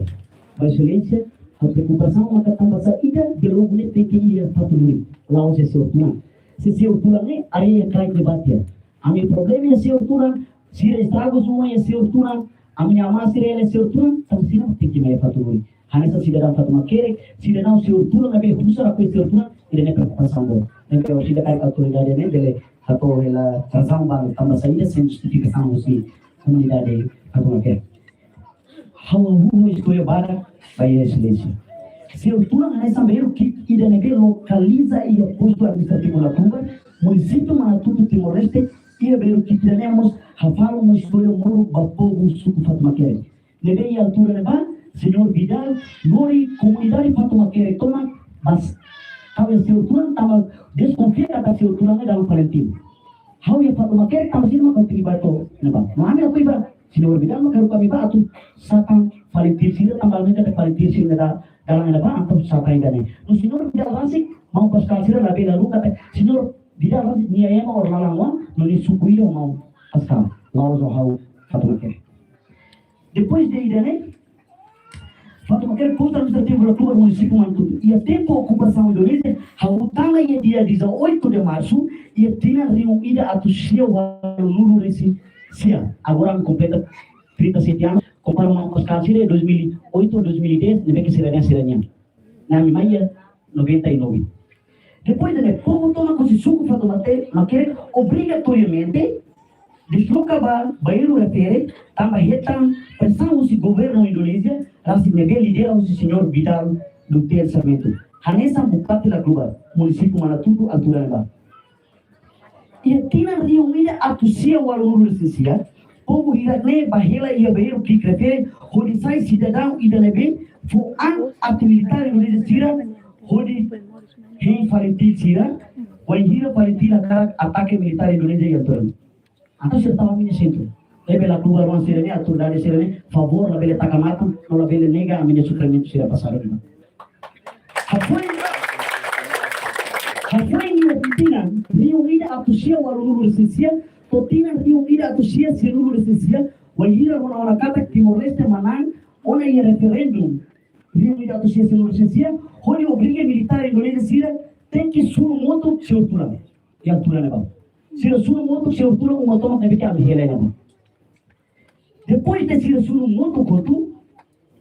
Ba Exelénsia, ha'u-nia preokupasaun maka tanba saida ida logu ne'e tenke iha Fatururik, la'ós iha Seor Tulan. Se Seor Tulan ne'e, área iha kraik ne'ebá tiha. Ami-nia problema iha Seor Tulan, sira estraga uma iha Seor Tulan, ami-nia amá sira iha Seor Tulan, tanba sira tenke mai iha Fatururik. Hanesan sidadaun Fatumakerek, sidadaun Seor Tulan, ne'ebé husu apoiu Seor Tulan, ida-ne'e preokupasaun boot. Ne'ebé ha'u seidauk karik autoridade ne'e bele hato'o hela razaun ba tanba saida, sein justifikasaun husi komunidade Fatumakerek. Ha'u hahú istória badak ba Exelénsia. Seor Tulan hanesan bairru ki'ik ida ne'ebé lokaliza iha postu administrativu Laclubar, munisípiu Manatuto, Timor-Leste, iha bairru ki'ik ida-ne'e mós hafalu mós istória moru ba povu suku Fatumakerek. Ne'ebé iha altura ne'ebá, Señór Vidal lori komunidade Fatumakerek tomak, mas tau iha Seor Tulan, tanba deskonfia katak Seor Tulan ne'e dalan Falintil. Ha'u iha Fatumakerek, tanba sira mak ha'u tenke bá to'o ne'ebá. No ami lakohi bá, Señór Vidal mak haruka ami bá atu satan Falintil sira, tanba ami katak Falintil sira ne'e da-, dalan ne'ebá, entaun satan ida-ne'e. No Señór Vidal rasik, maun Pascal sira labele haluha katak Señór Vidal rasik nia ema Orlalan oan, no nia suku ida ho maun Pascal, la'ós ho ha'u Fatumakerek. Depois de ida-ne'e, Fatumakerek, postu administrativu Laclubar, munisípiu Manatuto. Iha tempu okupasaun Indonézia, ha'u tama iha dia dezoito de março, iha tinan rihun ida atus sia ualunulu resin sia. Agora ami kompleta trinta e sete anos, kompara maun Pascal sira dois mil e oito, dois mil e dez, ne'ebé ke sira-nian, sira-nian. Ami mai iha noventa e nove. Depois de ne'e, povu tomak husi suku Fatumakerek obrigatoriamente desloka ba bairru refere, tanba hetan presaun husi governu Indonézia rasik ne'ebé lidera husi Señór Vidal Duterte Sarmento, hanesan Bupati Laclubar, munisípiu Manatuto altura ne'ebá. Iha tinan rihun ida atus sia ualunulu resin sia, povu hirak-ne'e bá hela iha bairru ki'ik refere, hodi sai sidadaun ida ne'ebé fó an atu militár Indonézia sira hodi hein Falintil sira, wainhira Falintil hakarak atake militár Indonézia iha altura ne'e. Entaun sira tau ami-nia sentru. Ne'ebé Laclubar oan sira-ne'e, autoridade sira-ne'e, favór labele taka matan, no labele nega ami-nia sofrimentu sira pasadu ne'e. Hafoin, hafoin iha tinan rihun ida atus sia ualunulu resin sia, to'o tinan rihun ida atus sia sianulu resin sia, wainhira rona ona katak Timor-Leste manán ona iha referendum, rihun ida atus sia sianulu resin sia, hodi obriga militár Indonézia sira tenke sunu motuk Seor Tulan iha altura ne'ebá. Sira sunu motuk Seor Tulan, uma tomak ne'ebé ke ami hela ne'ebá. Depois de sira sunu motuk hotu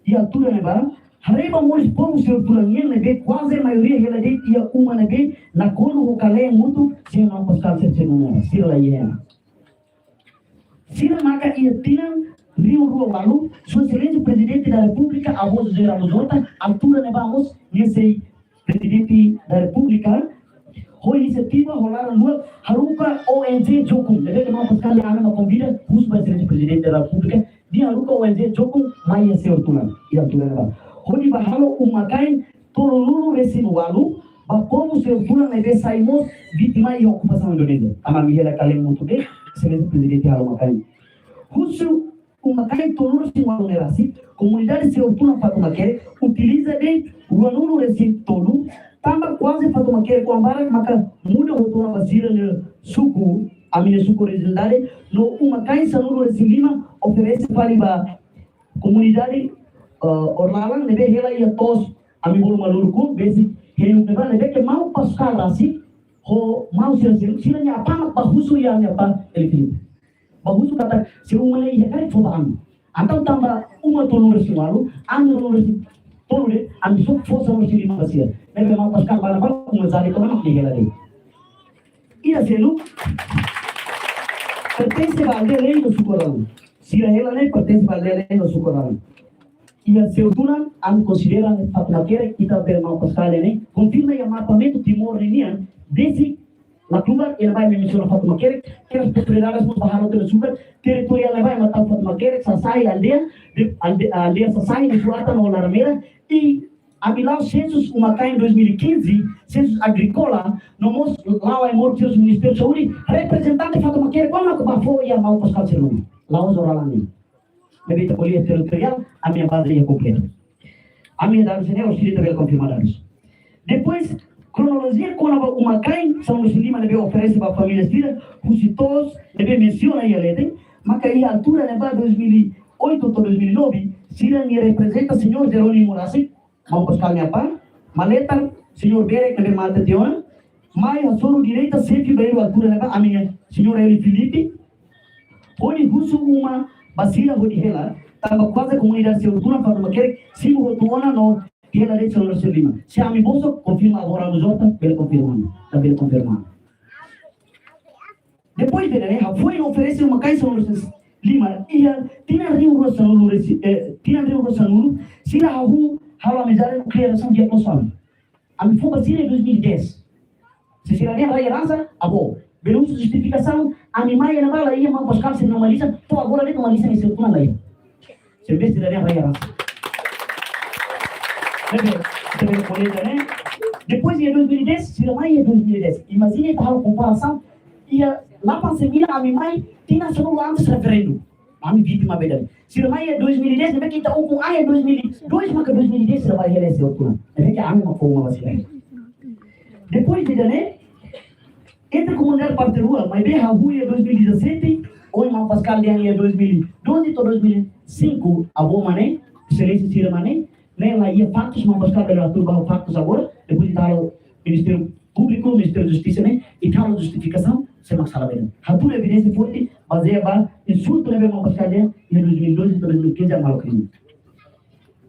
iha altura ne'ebá, haree ba moris povu Seor Tulan nian ne'ebé kuaze maioria hela de'it iha uma ne'ebé nakonu ho kalen motuk, se maun Pascal sira sira la iha. Sira maka iha tinan rihun rua ualu, Sua Exelénsia Prezidente da Repúblika, Avó José Ramos Horta, altura ne'ebá mós nia sei Prezidente da Repúblika, ho inisiativa ho laran luak, haruka O N G Jokung. Ne'ebé maun Pascal nia aman mak konvida, husu ba Exelénsia Prezidente da Repúblika, nia haruka O N G Jokung mai iha Seor Tulan iha altura ne'ebá, hodi bá halo uma-kain tolunulu resin ualu ba povu Seor Tulan ne'ebé sai mós vítima iha okupasaun Indonézia. Tanba ami hela kalen motuk de'it, Exelénsia Prezidente halo uma-kain. Husu uma-kain tolunulu resin ualu ne'e rasik, komunidade Seor Tulan Fatumakerek utiliza de'it ruanulu resin tolu, tanba kuaze Fatumakerek oan barak maka muda hotu ona ba sira-nia suku, ami-nia suku orijinalidade, no uma-kain sanulu resin lima oferese fali ba komunidade, eh, Orlalan ne'ebé hela iha to'os ami bolu Malurukun, besik heinhuk ne'ebá, ne'ebé ke maun Pascal rasik ho maun sira seluk, sira-nia apá mak bá husu iha ami-nia apá Eli Filipe. Bá husu katak se uma ne'e iha karik fó ba ami. Entaun tanba uma tolunulu resin ualu, ami ruanulu resin tolu de'it, ami só fó sanulu resin lima ba sira. Ne'ebé maun Pascal bá ne'ebá, uma zali tomak nia hela de'it. Ida seluk pertense ba aldeia Lei no suku Orlalan. Sira hela ne'e pertense ba aldeia Lei no suku Orlalan. Iha Seor Tulan, ami konsidera Fatumakerek, ita bele maun Pascal ne'e konfirma iha mapamentu Timor ninian, besik La Klubar, iha ne'ebá ema mensiona Fato Makerek, kedas propriedades mós ba halo kena-subar, territorial ne'ebá ema tau Fato Makerek, Sasai, aldeia, de, alde-, aldeia Sasai, de Suata no Laramera, i ami la'o sensus uma-kain dois mil e quinze, sensus agríkola, no mós la'o ai-moruk sensus Ministériu Saúde, reprezentante Fato Makerek, kuandu mak bá fó iha maun Pascal sira-nia uma. La'o jornal ami. Ne'ebé ita ko'alia territorial, ami-nia baze iha kompletu. Ami-nia dadus ne'e, orsida ita bele konfirma dadus. Depois, kronolojia kona-ba uma-kain, sanulu-resin-lima ne'ebé oferese ba família sira, husi to'os, ne'ebé mensiona iha leten, maka iha altura ne'ebá dois mil e oito to'o dois mil e nove, sira-nia reprezenta señór Jerónimo rasik, maun Pascal nia apá, Maletar, señór Berek ne'ebé mate tiha ona, mai hasoru direita xefe bairu altura ne'ebá, ami-nia señór Eli Filipe, hodi husu uma ba sira hodi hela, tanba kuaze komunidade Seotulan, Fato Makerek, simu hotu ona no hela de'it sanulu-resin-lima. Se ami bosok, konfirma agora no jota, bele konfirma, ita bele konfirma. Depois de ne'e, hafoin oferese uma-kain sanulu-resin-lima, iha tinan rihun rua sanulu-resin-, eh, tinan rihun rua sanulu, sira hahú halo amizade no kria relasaun di'ak loos. Ami fó ba sira dois mil e dez. Se sira dehan rai eransa, avó. Bele husu justifikasaun, ami mai iha ne'ebá la iha maun Pascal sira-nia uma-lisan, to'o agora de'it uma-lisan iha Seotulan la iha. Se bes sira dehan rai eransa. Ne'ebé, ita bele ko'alia ne'e. Depois iha dois mil e dez, sira mai iha dois mil e dez. Imajina ita halo komparasaun, iha delapan sembilan ami mai, tinan sanulu antes referendu. Ami vítima beda. Sira mai iha dois mil e dez, ne'ebé ita ukun iha dois mil e dois, maka dois mil e dez sira bá hela iha Seotulan. Ne'ebé ami mak fó uma ba sira. Depois de ne'e, entre komunidade parte rua, maibé hahú iha dois mil e dezassete, ohin maun Pascal dehan iha dois mil e doze to'o dois mil e cinco, avó mak ne'e, exelénsia sira mak ne'e, ne'e la iha faktus, maun Pascal bele hatudu ba faktus agora, depois ita halo Ministériu Públiku, Ministériu Justisa ne'e, ita halo justifikasaun, se mak sala bele. Hatudu evidénsia forte, bazeia ba insultu ne'ebé maun Pascal dehan, iha dois mil e doze to'o dois mil e quinze, ami halo krime.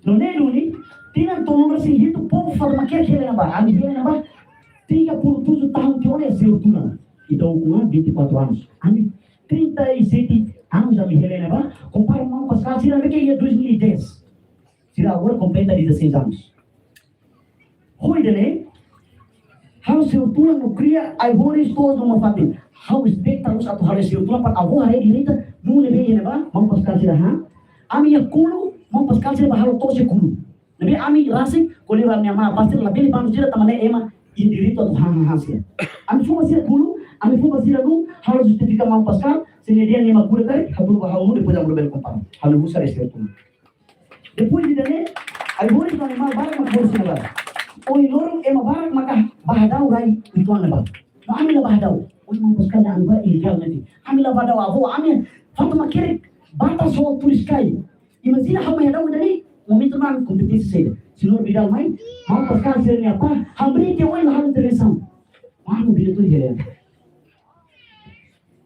No ne'e duni, tinan tolunulu-resin-hitu povu Fato Makerek hela iha ne'ebá, ami hela iha ne'ebá, tiga puluh tujuh tahun tiha ona iha Seotulan. Ita ukun vinte e quatro anos. Ami trinta e sete anos ami hela iha ne'ebá, kompara maun Pascal sira ne'ebé iha dois mil e dez. Sira agora kompleta dezasseis anos. Hodi nune'e, ha'u Seotulan no kria ai-horis to'os no uma-fatin. Ha'u espeta loos atu halo Seotulan para avó haree direta, nune'e iha ne'ebá, maun Pascal sira han. Ami iha Kulu, maun Pascal sira bá halo to'os iha Kulu. Ne'ebé ami rasik, ko'alia ba ami-nia amá, pastór labele bandu sira tanba ne'e ema iha direitu atu han, han, han sira. Ami fó ba sira Kulu, ami fó ba sira nu, halo justifika maun Pascal, se nia dehan ema kura karik, hatudu ba ha'u nu, depois ami bele kompara. Halo husu Seotulan. Depois de ne'e, ai-horis no animál barak mak boris ne'ebá. Ohin loron ema barak maka bá hadau rai uitoan ne'ebá. No ami la bá hadau. Ohin maun Pascal dehan ami bá ilegalmente. Ami la bá hadau avó, ami Fato Makerek, batas ho turis kai. Imajina ha'u mai hadau ida-ne'e, momentu ne'ebá kompeténsia saida. Señór Vidal mai, maun Pascal sira-nia apá, hamriik ohin la halo intervensaun. Maun diretór jerál.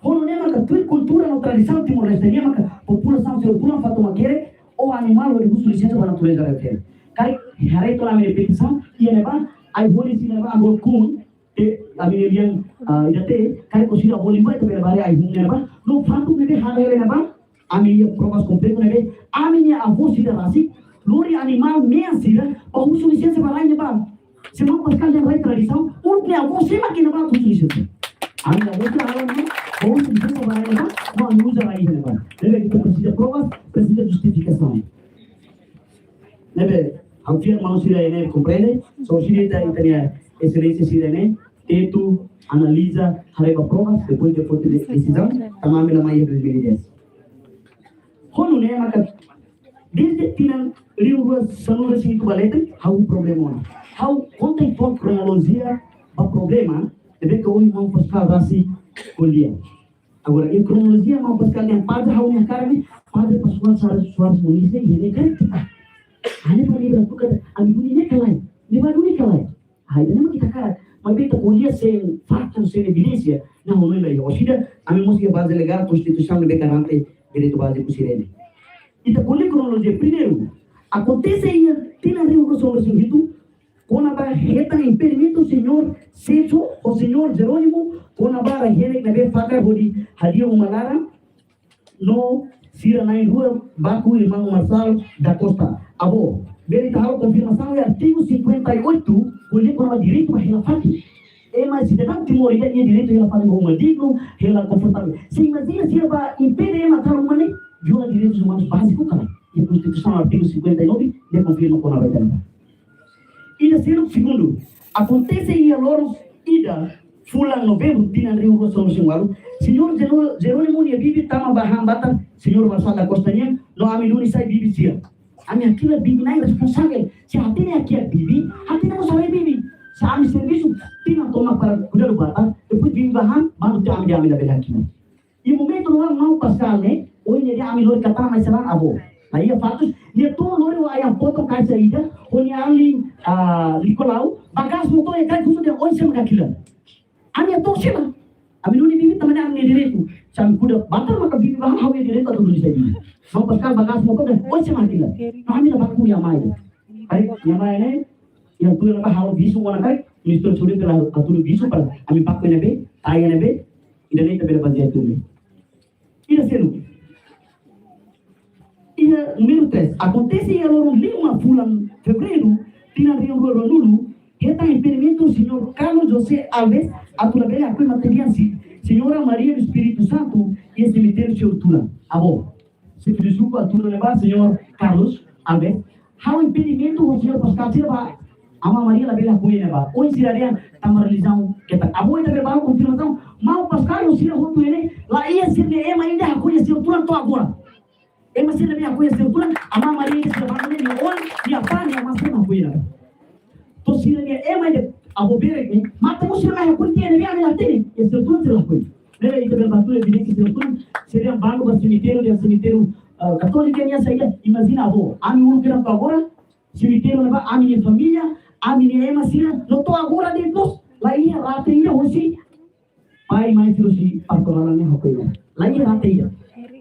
Ho nune'e maka tuir kultura no tradisaun Timor-Leste nian maka populasaun Seotulan, Fato Makerek, ho animál hodi husu lisensa ba natureza refere. Karik haree to'o ami-nia petisaun, iha ne'ebá, ai-horis iha ne'ebá, agora kun, te, ami-nia lian, ah, ida te, karik orsida avó liu ba, ita bele bá haree ai-hun iha ne'ebá, no fatuk ne'ebé halo iha ne'ebá, ami iha provas kompletu ne'ebé, ami-nia avó sira rasik, lori animál mean sira, bá husu lisensa ba rai ne'ebá. Se maun Pascal dehan rai tradisaun, uluk nia avó sé mak iha ne'ebá atu husu lisensa. Ami-nia avó sira halo ne'e, bá husu lisensa ba rai ne'ebá, no ami uza rai ne'ebá. Ne'ebé ita presiza provas, presiza justifikasaun. Ne'ebé, ha'u fiar maun sira ne'e komprende, só orsida ita, ita-nia exelénsia sira ne'e, tetu, analiza, haree ba provas, depois de forte de desizaun, tanba ami la mai iha dois mil e dez. Ho nune'e maka, dezde tinan rihun rua sanulu-resin-hitu ba leten, ha'u problema ona. Ha'u konta uitoan kronolojia ba problema, ne'ebé ke ohin maun Pascal rasik ko'alia. Agora, iha kronolojia maun Pascal dehan padre ha'u-nia hakarak ne'e, Padre Pascoal Soares, Soares Moniz ne'e, iha ne'e karik. Ha'u-nia padre ne'e buka, ami duni ne'e ka lae, ne'ebá duni ka lae. Ai, ida-ne'e mak ita hakarak, maibé ita ko'alia sein faktu, sein evidénsia, ne'e hanoin la iha. Orsida, ami mós iha baze legál, konstituisaun ne'ebé garante direitu báziku sira-ne'e. Ita ko'alia kronolojia primeiru, akontese iha tinan rihun rua sanulu-resin-hitu, kona-ba hetan impedimentu señór Celso ho señór Jerónimo, kona-ba rai-henek ne'ebé fakar hodi hadi'a uma laran, no sira na'in-rua baku irmaun Marçal da Costa. Avó, bele ita halo konfirmasaun iha artigu cinquenta e oito, ko'alia kona-ba direitu ba hela fatin. Ema sidadaun Timor ida iha direitu hela fali uma dignu, hela konfortavel. Se imajina sira bá impede ema halo uma ne'e, viola direitus umanus báziku ka lae. Iha Konstituisaun artigu cinquenta e nove, nia konfirma kona-ba ida-ne'e. Ida seluk. Segundu, akontese iha loron ida fulan Novembru tinan rihun rua sanulu-resin-ualu, Señór Jero-, Jerónimo nia bibi tama bá han batar Señór Marçal da Costa nian, no ami duni sai bibi sira. Ami hakilar bibi na'in responsavel. Se hatene hakilar bibi, hatene mós haree bibi. Se ami servisu tinan tomak para kuidadu batar, depois bibi bá han, bandu tiha ami dehan ami labele hakilar. Iha momentu ne'ebá maun Pascal ne'e, ohin ne'e dehan ami lori kataran mai saran, avó. Laiha fatus, nia tun lori ho ayam potong kaixa ida, ho nia alin, ah, Nicolau, bagaas motór iha karik husu dehan oinsá mak hakilar. Ami atu sila. Ami duni bibi tanba ne'e ami-nia direitu. Se ami kuda batar maka bibi bá han, ha'u iha direitu atu duni sai bibi. Maun Pascal bagaas motór dehan oinsá mak hakilar. No ami la baku nia mai. Ai, nia mai ne'e, iha tuir ne'ebá halo visu ona karik, Ministériu Saúde la hatudu visu para ami baku iha ne'ebé, tau iha ne'ebé, ida-ne'e ita bele bazeia tuir. Ida seluk. Iha númeru três, akontese iha loron lima fulan Fevereiru, tinan rihun rua ruanulu, hetan impedimentu Señór Carlos José Alves atu labele hakoi matebian se-, Señora Maria do Espírito Santu iha semitériu Señór Tulan. Avó, xefe suku Tulan ne'ebá, Señór Carlos Alves, halo impedimentu ho Señór Pascal sira bá Amá Maria labele hakoi iha ne'ebá. Ohin sira dehan tanba relijiaun ketak. Avó, ita bele bá halo konfirmasaun. Maun Pascal no sira hotu ne'e, laiha sira-nia ema ida hakoi iha Señór Tulan to'o agora. Ema sira ne'ebé hakoi iha Señór Tulan, Amá Maria ida sira bandu ne'e, nia oan, nia apá, nia amá sira la hakoi iha ne'ebá. To'o sira-nia ema ida, avó Berek ne'e, mate mós sira la hakoi tiha ne'ebé ami la hatene, iha Señór Tulan sira la hakoi. Ne'ebé ita bele bá tuir evidénsia Señór Tulan, sira dehan bandu bá semitériu, dehan semitériu, ah, katólika nian saida, imajina avó, ami uluk kedan to'o agora, semitériu ne'ebá, ami-nia família, ami-nia ema sira, no to'o agora de'it mós, laiha rate ida hosi pai mai sira husi pastór laran ne'e hakoi iha ne'ebá. Laiha rate ida.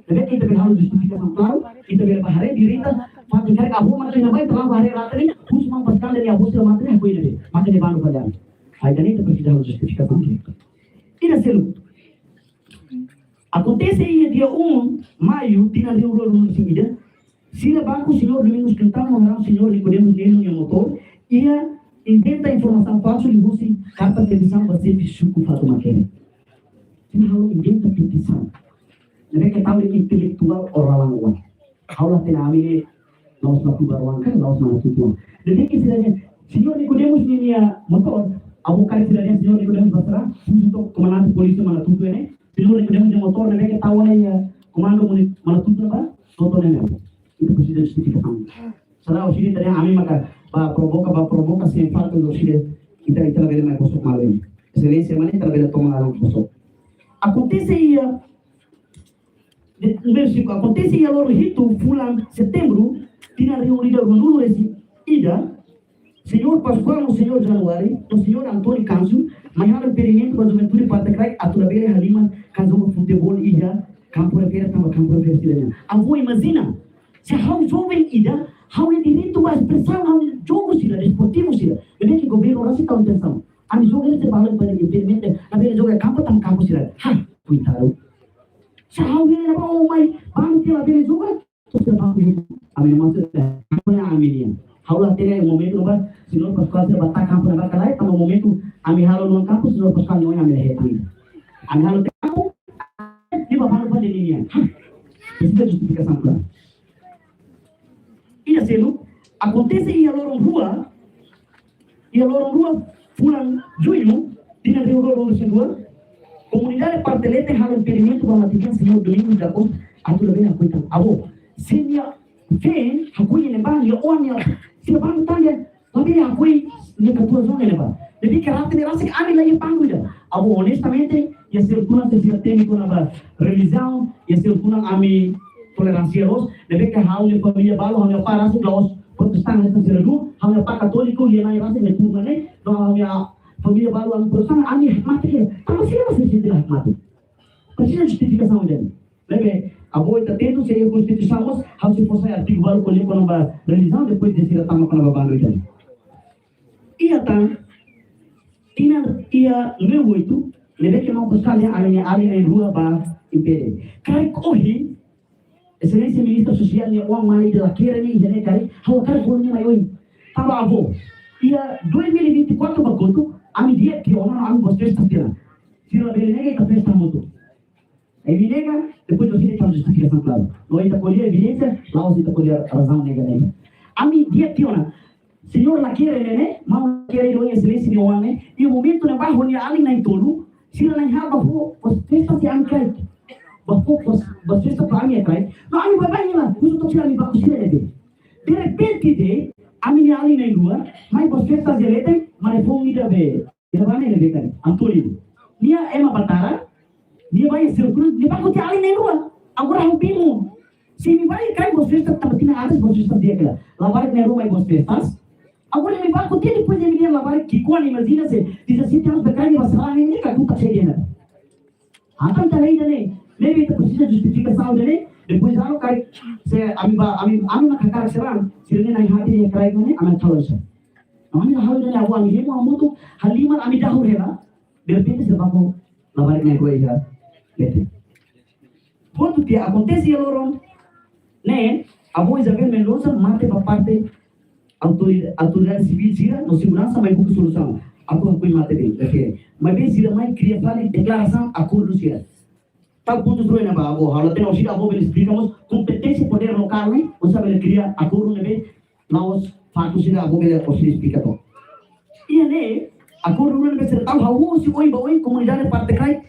Ne'ebé ita bele halo justifikasaun klaru, ita bele bá haree direta, fatin karik avó mak ita bá, ita bá haree rate ne'e, husi maun Pascal nia avó sira mate ne'e hakoi iha ne'ebé. Maka ne'e bandu fali ami. Ai, ida-ne'e ita presiza halo justifikasaun. Ida seluk. Akontese iha dia um Maiu, tinan rihun rua ruanulu-resin-ida, sira baku Señór Domingos Quintana no haree Señór Nicodemos Neno nia motór, iha inventa informasaun falsu liuhusi karta petisaun ba xefe suku Fatu Makere. Sira halo inventa petisaun. Ne'ebé ke tau intelektuál oral uang. Ha'u la hatene ami ne'e, la'ós la kubar uang ka, la'ós mana tutuan. Ne'ebé ke sira dehan, Señór Nicodemos nia, nia motór, avó karik sira dehan Señór Nicodemos bá sira, husu to'o komandante polísia Manatutu ne'e, Señór Nicodemos nia motór ne'ebé ke tau ona iha komandu muni-, Manatutu ne'ebá, to'o ne'e. Ita presiza justifikasaun. Sala orsida ita dehan ami maka bá provoka, bá provoka, sem faktu orsida ita, ita labele mai bosok malu. Exelénsia, mana ita labele toma algo bosok. Akontese iha, de, númeru cinco, akontese iha loron hitu fulan Setembru, tinan rihun ida ruanulu-resin-ida, Señór Pascoal no Señór Januário, no Señór António Câncio, mai halo impedimentu ba juventude Pata Kraik atu labele halimar ka joga futeból iha kampu refere tanba kampu refere sira-nian. Avó, imajina, se ha'u joven ida, ha'u iha direitu ba espresaun, ha'u jogu sira, desportivu sira. Ne'ebé ke governu rasik tau intensaun. Ami jogu sira bá halo impedimentu, labele joga kampu tanba kampu sira. Ha, koitadu. Se ha'u iha ne'ebá, oh mai, bandu tiha labele joga, to'o sira baku, ami masa, apoia ami nian. Ha'u la hatene momentu ne'ebá, Señór Pascoal sira bá tau kampu ne'ebá ka lae, tanba momentu ami halo nuan kampu, Señór Pascoal nia oin ami la hetan. Ami halo kampu, nia bá bandu fali nian. Ha, presiza justifikasaun klaru. Ida seluk, akontese iha loron rua, iha loron rua fulan Juñu, tinan rihun rua ruanulu-resin-rua, komunidade Parte Leten halo impedimentu ba matebian Señór Domingos da Costa atu labele hakoi tan. Avó, se nia feen hakoi iha ne'ebá, nia oan, nia, sira bandu tan dehan labele hakoi nia katuas ona iha ne'ebá. Ne'ebé ke rate ne'e rasik ami laiha pangu ida. Avó, onestamente, iha Señór Tulan sira temi kona-ba relijiaun, iha Señór Tulan ami toleránsia loos, ne'ebé ke ha'u-nia família balu, ha'u-nia apá rasik la'ós protestante hanesan sira duni, ha'u-nia apá katóliku, nia na'i rasik nia turma ne'e, no ha'u-nia família balu ami protestante, ami hakmatek. Tanba sira la sei sente hakmatek. Presiza justifikasaun ida-ne'e. Ne'ebé, avó, ita atentu, se iha Konstituisaun mós, ha'u sei fó sai artigu balu ko'alia kona-ba relijiaun, depois de sira tama kona-ba bandu ida-ne'e. Iha tan, tinan iha númeru oito, ne'ebé ke maun Pascoal nia alin, nia alin na'in-rua bá impede. Karik ohin, Exelénsia Ministra Sosiál nia oan mane ida la kere ne'e iha ne'e karik, ha'u hakarak fó nia mai oin. Tanba avó, iha dois mil e vinte e quatro ba kotuk, Ami di'ak tiha ona, ami boas festas tiha ona. Sira labele nega ita festa hamutuk. Ami nega, depois orsida ita justifikasaun klaru. No ita ko'alia evidénsia, la'ós ita ko'alia razaun nega ne'e. Ami di'ak tiha ona. Señór Laquere ne'e, maun Laquere, Oan Exelénsia nia oan ne'e, iha momentu ne'ebá ho nia alin na'in-tolu, sira na'in-haat bá fó boas festas iha ami kraik. Bá fó boas, boas festas ba ami iha kraik. No ami baibain hela, husu took sira, ami baku sira ne'ebé. Derrepente de'it, ami-nia alin na'in-rua mai boas festas iha leten, mane foun ida be, ida bá ne'ebé karik, António. Nia ema Batara, nia bá iha seluk, nia baku tiha alin na'in-rua. Agora ha'u bingung. Se imi bá iha kraik boas festas, tanba tinan antes boas festas di'ak hela. Labarik na'in-rua mai boas festas. Agora imi baku tiha, depois imi-nia labarik ki'ikoan, imajina se dezassete anos be karik nia bá sarani, imi kakutak saida ona. Entaun ita haree ida-ne'e, ne'ebé ita presiza justifikasaun ida-ne'e, depois halo karik, se ami bá, ami, ami mak hakarak sarani, sira-ne'e na'in-haat iha kraik ne'e, ami halo saida. Ami halo ida-ne'e, agora ami hemu hamutuk, halimar ami dahur hela, derrepente sira baku labarik na'in-rua iha leten. Pontu tiha akontese iha loron ne'e, avó Isabel Mendoza mate ba parte autoridade, autoridade sivíl sira no seguransa mai buka solusaun. Atu hakoi mate de'it, refere. Maibé sira mai kria fali deklarasaun akordu sira. Tau pontu rua ne'ebá, avó, ha'u la hatene, orsida avó bele esplika mós kompeténsia podér lokál ne'e, oinsá bele kria akordu ne'ebé la'ós faktu sira, avó bele orsida esplika took. Iha ne'e, akordu rua ne'ebé sira tau, hahú husi oin ba oin, komunidade parte kraik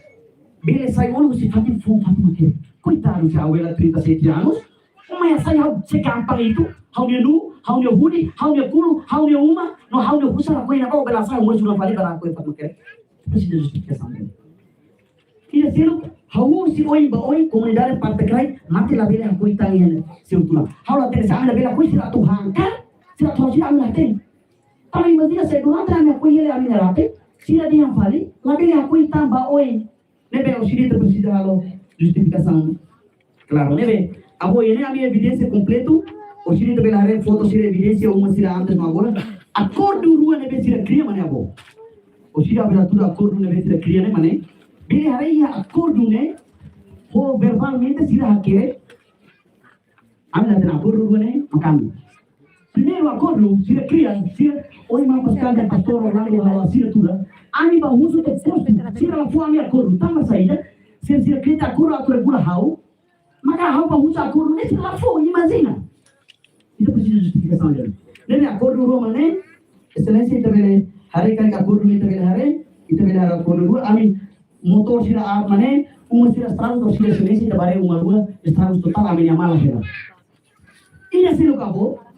bele sai ona husi fatin foun, fatin makere. Koitadu, se ha'u hela trinta e sete anos, uma ya sai ha'u se gampang itu, ha'u-nia nu, ha'u-nia hudi, ha'u-nia kulu, ha'u-nia uma, no ha'u-nia husi lakohi ne'ebá, bele sai ha'u moris ulang fali ba lakohi fatin makere. Presiza justifikasaun. Ida seluk, hahú husi oin ba oin, komunidade parte kraik, mate labele hakoi tan iha seluk tuan. Ha'u la hatene se ami labele hakoi, sira atu hakat, sira atu hakat, ami la hatene. Tanba imajina se durante ami hakoi hela ami-nia rate, sira dehan fali, labele hakoi tan ba oin. Ne'ebé orsida ita presiza halo justifikasaun klaru. Ne'ebé, avó, iha ne'e ami evidénsia kompletu, orsida ita bele haree foto sira, evidénsia uma sira antes no agora. Akordu rua ne'ebé sira kria, mane, avó. Orsida bele tuir akordu ne'ebé sira kria ne'e, mane. Bele haree iha akordu ne'e, ho verbalmente sira hakerek, ami la hatene akordu rua ne'e, makami. Primeiru akordu, sira kria, sira, ohin maun Pascal no pastór Orlando halo asinatura, ami bá husu to'o postu, sira la fó ami akordu, tanba saida, se sira kria akordu atu regula ha'u, maka ha'u bá husu akordu ne'e sira la fó, imajina. Ita presiza justifikasaun ida-ne'e. Ne'e akordu rua, mane, Exelénsia, ita bele haree karik akordu ne'e, ita bele haree, ita bele haree akordu rua, ami motór sira aat, mane, uma sira estragu, to'o sira Exelénsia, ita bá haree uma rua estragu totál, ami-nia mala hela. Ida seluk, avó,